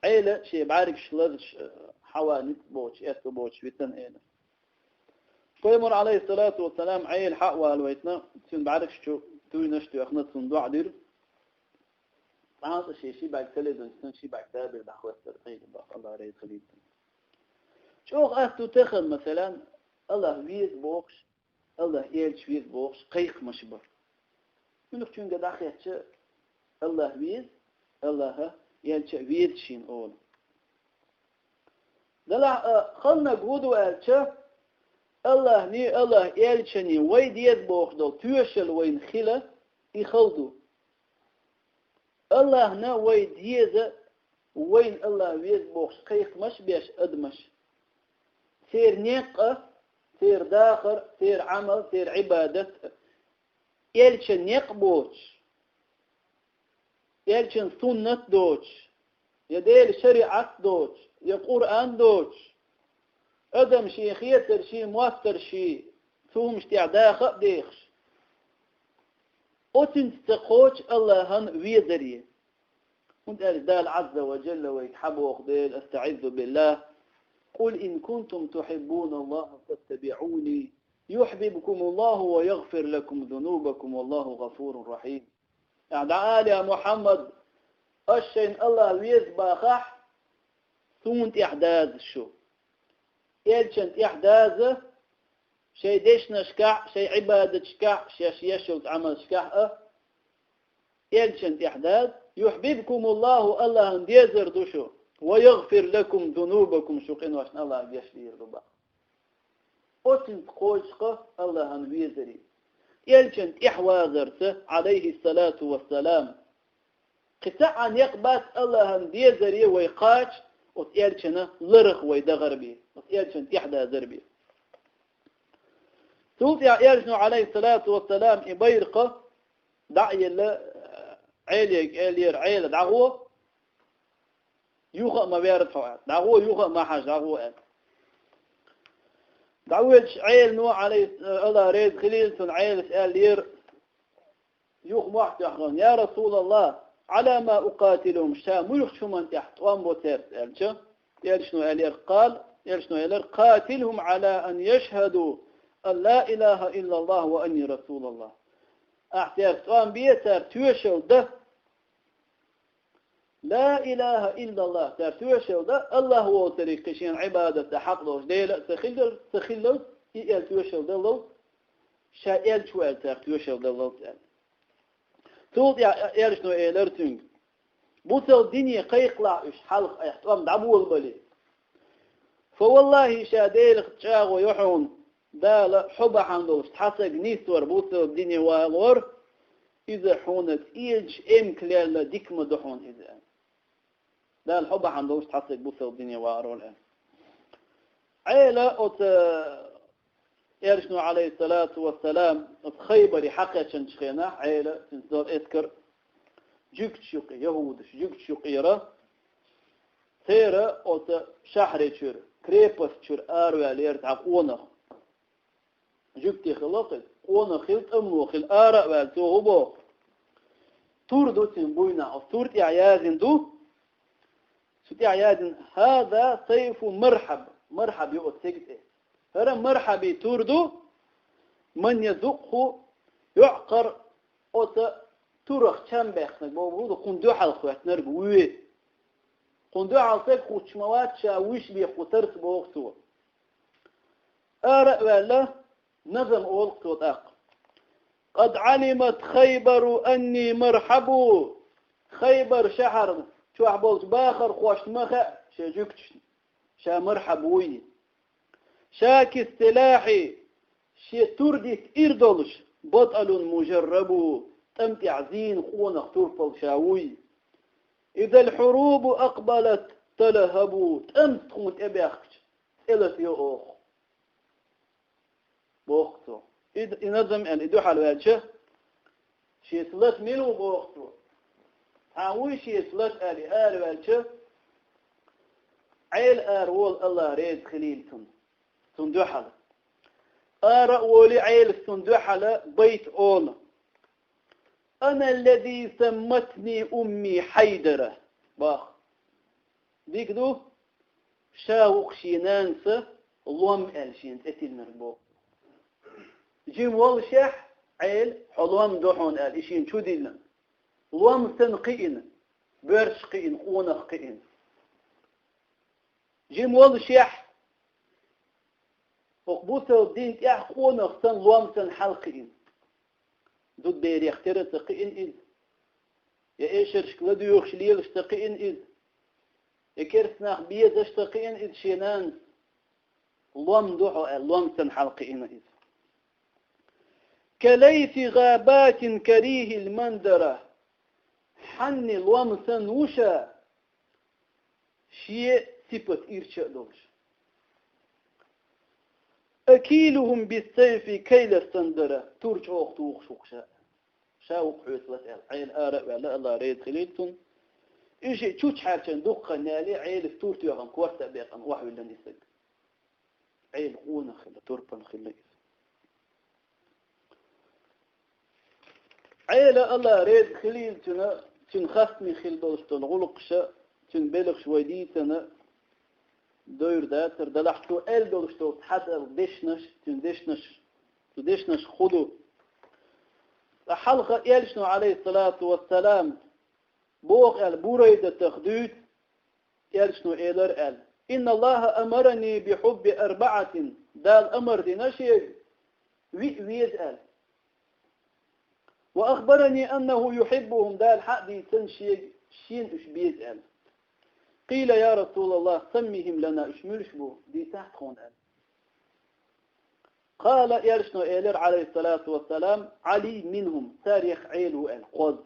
Ӏела шен бӀаьргаш лазаш, э, хьаван ницкъ боцуш, эцу боцуш витан, элира. Пайхамар, Ӏалайхиссалату вассалам, Ӏела хьа а валавайтина, цуьнан бӀаьргаш чу туйнаш а тоьхна, цунна доӀа дира. Цкъа а шен ши бӀаьрг ца лезинчу, цуьнан ши бӀаьрг цаберг дӀахӀоьттира, Ӏела боху, Аллах реза хилийла цунна. ЧӀогӀа атта ду тахана, масалан, Аллах веза бохуш, Аллах элча веза бохуш кхайкхамаш бара. Муьлххачуьнга дӀахаьттича, Аллах веза, Аллаха элча а веза шена олу. Делахь а халаниг хӀун ду аьлча, Аллахний, Аллах элчаний вай деза бохуш долу тоьшалла вайна хила, и хала ду. Аллахна вай деза, вайна Аллах веза бохуш кхайкхамаш а беш адамаш, церан некъ а, церан дахар а, церан Ӏамал а, церан Ӏибадат а элчан некъ боцуш, элчан суннат доцуш, я Делан шариӀат доцуш, я Къуръан доцуш, адам шен хетар, шен моттар, шен цу хӀумаш тӀехь даха а дехаш, оцуьнца ца кхочу Аллахьан везаре. ХӀунда аьлча Дала Ӏазза ва Джалла вайга хьан боху дела, астаӀиззу биллахӀ: «Къул ин кунтум тухьиббуна Аллаха фаттабиӀуни, юхьбибкумуллаху ва ягъфир лакум зунубакум, валлаху гъафурун рахьим». Ахьа дӀаала, я Мухьаммад, аш шайна Аллах веза бахахь, суна тӀехь даза шу. Элчан тӀехь даза, шайн дешнашкахь, шайн Ӏибадаташкахь, шаьш еш йолчу Ӏамалшкахь а, элчан тӀехь даза, юхьбибкумуллаху, Аллахьан дезар ду шу, ва ягъфир лакум зунубакум, шу къиношна Аллах гечдийр ду бах. Оцуьнца кхочу-кх Аллахьан везаре, элчан тӀехь вазарца, Ӏалайхиссалату вассалам. Кхин цхьа а некъ бац Аллахьан дезаре вай кхача, оцу элчана ларах вай дахар бен, оцу элчан тӀехь дазар бен. Цул тӀаьхьа элчано, Ӏалайхиссалату вассалам, и байракх дӀа а елла, Ӏелега элира: «Ӏела, дӀагӀо, юха а ма верза хьо», — аьлла. «ДӀагӀо, юха а ма хьажа, дӀагӀо», — аьлла. ДӀавоьдуш Ӏелано, Ӏалайхи-, Аллах реза хилийла цунна, Ӏелас аьллера: Юха мохь тоьхна: «Я Расулаллах, Ӏала ма укъатилухум, ша муьлхачу хӀуманна тӀехь тӀом бо цаьрца?» — аьлча, элчано элира: «Къал», элчано элира: «Къатилхум Ӏала ан яшхӀаду ан ла илаха иллаллах ва анни расулаллах». Ахьа цаьрца тӀом бе, цара тоьшалла дан, Ла илаха иллаллах, цара тоьшалла да, Аллах воцург кхы шена Ӏибадат дан хьакъ долуш Дела а ца хилар, ца хилар, и аьлла тоьшалла даллал, ша аьллачу аьлла цара тоьшалла даллал аьлла. Цул тӀаьхьа элчано элира цуьнга: «Бусалба дине кхайкхалахь уьш хьалха айхьа тӀом дӀаболабале. Фа валлахӀи, ша Делах чӀагӀо йо хьуна, Дала хьо бахьана долуш цхьа саг нисвар бусалба дине валор, иза хьуна цӀеначу эмкалелла дика ма ду хьуна иза». Дала хьо бахьана долуш цхьа саг бусалба дине валор аьлла. Ӏела оцу элчано, Ӏалайхиссалату вассалам, оцу Хайбаре хьакхаьчначу хенахь, Ӏела, цуьнца долу эскар жуьгташ юкъе, яхӀудаш жуьгташ юкъера, церан оцу шахьаре чуьра, крепость чуьра араваьллера цхьа къонах. Жуьгти хилла-кх иза, къонах хилла, тӀамло хилла, ара а ваьлла, цо хӀун боху? Тур ду цуьнан буйнахь, оцу тур тӀехь яздина ду, цу тӀехь яздина: «ХӀаза сайфу Мархьаб». Мархьаб ю оцу стеган цӀе. ХӀара Мархьаби тур ду, «ман язукъху», йоӀ кхара оцу турах чам баьккхинарг боху, хӀунда кхунна дуьхьал хӀоьттинарг вуй. Кхунна дуьхьал стаг хӀуттуш ма вац, ша вуьйш бехкуьйтарца, боху цо. Ара а ваьлла, назам олу-кх цо тӀаккха: «Къад Ӏалимат Хайбару анни Мархьабу». Хайбар шахьар чохь болчу бахархошна ма хаьа шен жуьгташна, ша Мархьаб вуй. «Шаки силахьи», шен тур дитта ир долуш, «батӀалун мужаррабу», тӀам тӀехь зийна къонах турпал ша вуй. «Изал хьурубу акъбалат талахӀабу», тӀамца тхуна тӀебаьхкича, цӀе латайо оха, боху цо. И, и назам аьлла, и дуьхьал ваьлча, шеца лата мила ву, боху цо. Цхьа вуй шеца лата аьлла, и ара ваьлча, Ӏела ара волу, Аллах реза хилийла цунна, цунна дуьхьал. Ара а волий, Ӏелас цунна дуьхьал байт олу: «Ана аллази самматни умми Хьайдара», боху. Дика ду, ша ву-кх шен нанас Лом аьлла шена цӀе тиллинарг, боху. Жима воллушехь, Ӏела, хьо Лом ду хьуна аьлла, и шена чу диллина. Лом санна кхиъна, боьрша кхиъна, къонах кхиъна. Жима воллушехь, хӀокху бусалба дин тӀехь къонах санна, Лом санна хьалакхиъна. Зудберех тера а ца кхиъна иза, я эшаршка ладоьгӀуш лелаш ца кхиъна иза, я керста нах безаш ца кхиъна иза шен нанас. Лом ду хьо аьлла, Лом санна хьалакхиъна иза. «Ка лайси гӀабатин карихил мандара». Хьанни Лом санна ву ша, шен сипат ирча а долуш. «Акилухум биссайфи кайла сандара», тур чӀогӀа тухуш ву-кх ша. Ша ву-кх хьоьца лата аьлла, Ӏела ара а ваьлла, Аллах реза хилийла цунна. И шиъ чуччахьаьрчина дуккха а ялале, Ӏелас тур тоьхна, корта а баьккхина, охьавиллина и стаг. Ӏела къонах хилла, турпан хилла иза. Ӏела, Аллах реза хилийла цуьнан, цуьнан хастаме хилла долуш долу гӀуллакхаш, цуьнан белхаш вай дийцина, довр дацара, делахь цо аьлла долуш долу цхьадолу дешнаш, цуьнан дешнаш, цу дешнашка хӀун ду. Ткъа хьалха элчано, Ӏалайхиссалату вассалам, боху аьлла, Бурайдатах дуьйцу, элчано элира аьлла: «Инна Аллаха амарани би хьубби арбаӀатин», Дала амар дина шега, виъ веза аьлла. «Ва ахбарани аннаху юхьиббухум», Дала хьа а дийцина шега, шена уьш беза аьлла. «Къийла, я Расулаллах, саммихим лана», уьш муьлш бу, дийцахь тхуна аьлла. Къала, элчано элира, Ӏалайхиссалату вассалам: «Ӏали минхум», царех Ӏела ву аьлла, кхозза.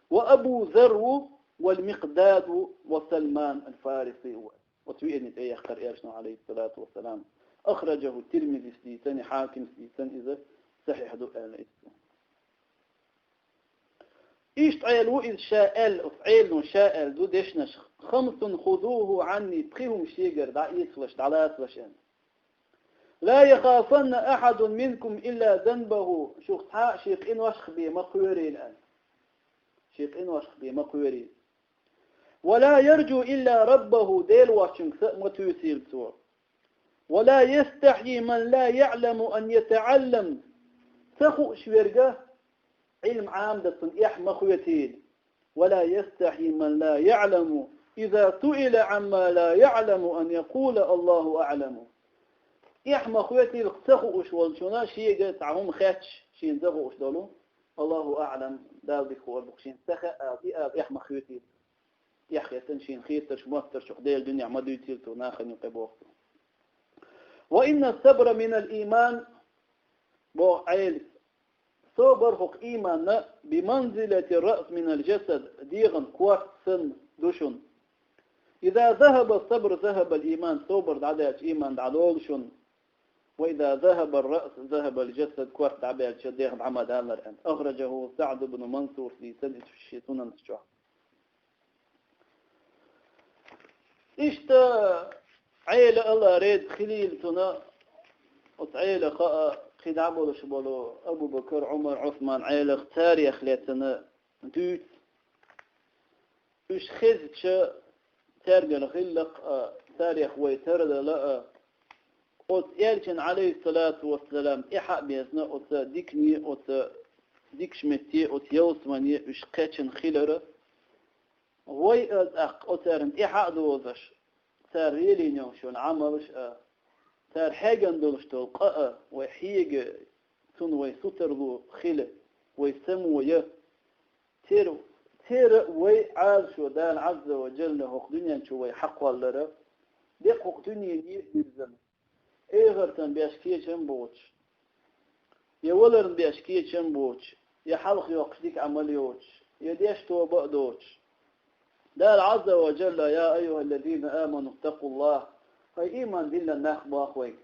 «Ва Абу Зар ву, вал Микъдад ву, ва Салман аль-Фариси ву». Оцу виъни тӀе яхкара элчано, Ӏалайхиссалату вассалам. Ахраджаху Тирмизис дийцина, Хьакимс дийцина, иза сахьихь ду аьлла иза. Иштта Ӏела ву иза ша аьлла, оцу Ӏелано ша аьлла ду дешнаш: «Хамсун хузуху Ӏанни», пхи хӀума шегара дӀаэцалаш, дӀалацалаш аьлла. «Ла яхафанна ахьадун минкум илла занбаху», шух цхьа а шен къиношха бен ма кхоьрийла аьлла. Шен къиношха бен ма кхоьрийла. «Ва ла ярджу илла раббаху», Дела воцчуьнга са а ма туьйсийла цо. «Ва ла ястахьйи ман ла яӀламу ан ятаӀаллам», ца хууш верга Ӏилма Ӏамадацун эхь ма хетийла. ولا يستحي من لا يعلم إذا سئل عما لا يعلم أن يقول الله أعلم. Эхь ма хоьтийла ца хууш волчунна шега цхьа хӀума хеташ, шена ца хууш долу, Аллаху аӀлам, Дала дика хуур ду-кх, шена ца хаьа ала, и ала эхь ма хоьтийла. Эхь хетта шена хетарш моттарчух Делан дуьнехь ма дуьйцийла цо нахана юкъе боху. وإن الصبر من الإيمان, боху Ӏелас. Собар хӀокху ийманна بمنزلة الرأس من الجسد, дегӀан корта санна ду шуна. إذا ذهب الصبر ذهب الإيمان, собар дӀадаьлча, ийман дӀадолу шуна. وإذا ذهب الرأس ذهب الجسد, корта дӀабаьлча, дегӀ дӀа ма даллара аьлла. أخرجه سعد بن منصور, дийцина иза шен сунанаш чохь. Иштта Ӏела ала реза хилийла цунна, оцу Ӏелах а кхидӀа болуш болу Абу-Бакар, Ӏумар, Ӏусман Ӏелах царех лаьцна дуьйцу. Уьш хезча, цаьргара хиллакх а, царех вай тардала а, оцу элчан, Ӏалайхиссалату вассалам, тӀаьхьа а безна оцу дикане, оцу дикачу метте, оцу ялсамане уьш кхечна хилар. Вай а тӀаккха оцарна тӀаьхьа а дозуш, цара лелийна йолуш йолу Ӏамалш а, цара хьегна долуш долу къа а, вай хьега, цунна вай сутарло хила, вай само я. Цер-, церан а вай Ӏалашо Дала Ӏазза ва Джалла хӀокху дуьнен чу вай хьакхоллара, деккъа хӀокху дуьненан дирзина. Эхартан беш кечам боцуш, я валарна беш кечам боцуш, я хьалха йоккхуш дика Ӏамал йоцуш, я деш тоба а доцуш. Дала Ӏазза ва Джалла: «Я айюхаллазина аману ттакъуллах». Хьай ийман диллина нах, боху вайга.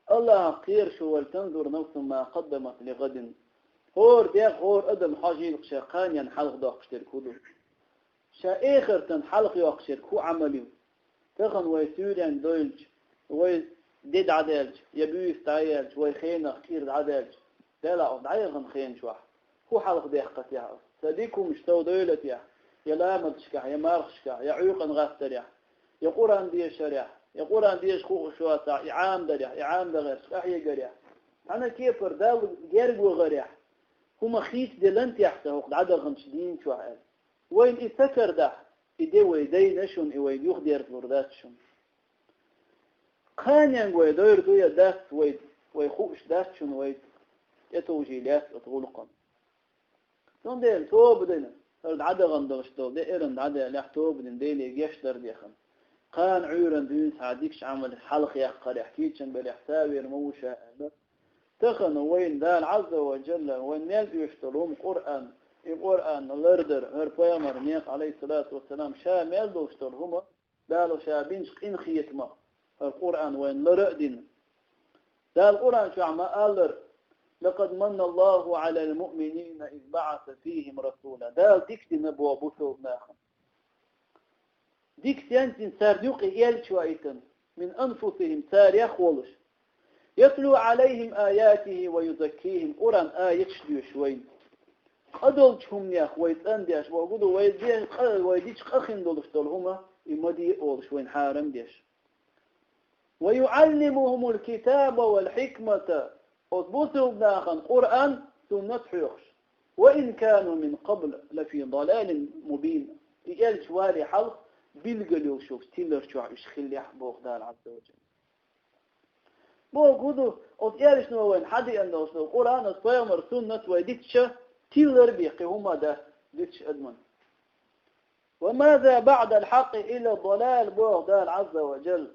Аллахьах кхера шу, «валтанзур нафсун ма къаддамат лигъадин». ХӀора дегӀ, хӀора адам хьожийла ша, кханенна хьалха доккхуш дерг хӀун ду? Ша эхартан хьалха йоккхуш ерг хӀун Ӏамал ю? Тахана вай суьйренга дойлча, вай де дӀадаьлча, я буьйса дӀаяьлча, вай хенах кӀира дӀадаьлча, Дала оцу дӀаяхана хен чохь хӀун хьалха дехкахьа техьа? Сан дика хӀумнаш совдойлатехь, я ламазашкахь, я мархашкахь, я Ӏуьйкъана гӀаттарехь, я Къуръан дешарехь, я Къуръан деша хууш вацахь, и Ӏамадарехь, и Ӏамадан гӀерташ къахьегарехь, цхьана кепара Далла герга вахарехь, хӀума хийцаделла техьа сан хӀокху дӀадаханчу дийна чохь аьлла. Вайна и ца карадахь, и де вай дайна шуна, и вайна юхадерзалур дац шуна. Кханенга вай дойр ду я дац вай, вай хууш дац шуна вай, тӀетовжий лаьцна оцу гӀуллакхана. Цундела тоба дина, хӀара дӀадахана долуш долу де эрна дӀадаьллехь, тоба дина, Деле гечдар дехана. Кхана Ӏуьйранна дуьйна цхьа дикачу Ӏамале хьалха яккхарехь, кийчам белехь, ца вер ма ву ша аьлла. Тахана вайна Дала Ӏазза ва Джалла вайна мел оьшуш долу хӀума Къуръан, и Къуръан лардар, хӀара пайхамар некъ, Ӏалайхиссалату вассалам, ша мел долуш долу хӀума, Дала ша бинчу къинхетамах хӀара Къуръан вайна лара а дина. Дала Къуръан чохь ма-аллара: «Лакъад манна Аллаху Ӏалал муъминина из баӀаса фихим расула». Дала дика дина боху бусалба нахана. Дика стенна дина, царна юкъе элча ваийтина, мин анфусихим, царех а волуш. Ятлу Ӏалайхим аятихи ва юзаккихим, Къуръан аяташ доьшу вайна. Къа долчу хӀуманех вай цӀандеш, боху ду, вай де-, къа-, вай дича къа хин долуш долу хӀума, и ма де олуш вайна хьарам деш. Ва юӀаллимухумул китаба вал хьикмата, оцу бусалба нахана Къуръан, суннат хьоьхуш. Ва ин кану мин къабл лафи далалин мубин. И элча вале хьалха билггал йолуш йолчу тилар чохь уьш хиллехь, боху Дала Ӏазза ва Джалла. Боху ду, оцу элчано вайна хьадеана долуш долу Къуръан, оцу пайхамар суннат вай дитча, тилар бен кхин хӀума дац дитча адаман. «Ва ма за баӀдал хьакъи илла далал», боху Дала Ӏазза ва Джалла.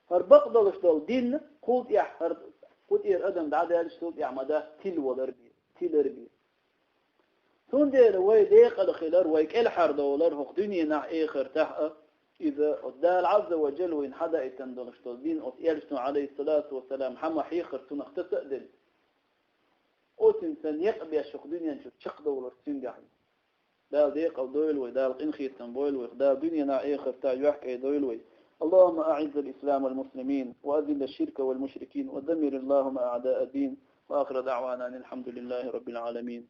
ХӀара бакъдолуш долу дин кхул тӀехь, хӀара кху тӀера адам дӀадаьлча, цул тӀехь ма дац тилвалар бен, тилар бен. Цундела вай декъала хилар, вай кӀелхьардовлар хӀокху дуьненахь, эхартахь а, иза оцу Дала Ӏазза ва Джалла вайна хьадаийтина долуш долу дин, оцу элчано, Ӏалайхиссалату вассалам, хьан ма хьехар цунах таса а делла. Оцуьнца некъ беш хӀокху дуьнен чу чекхдовлар цуьнгахь ю. Дала декъала дойла вай, Дала къинхетам бойла вай, Дала дуьненахь, эхартахь юьхькӀай дойла вай. اللهم أعز الإسلام والمسلمين وأذل الشرك والمشركين ودمر اللهم أعداء الدين. وآخر دعوانا أن الحمد لله رب العالمين.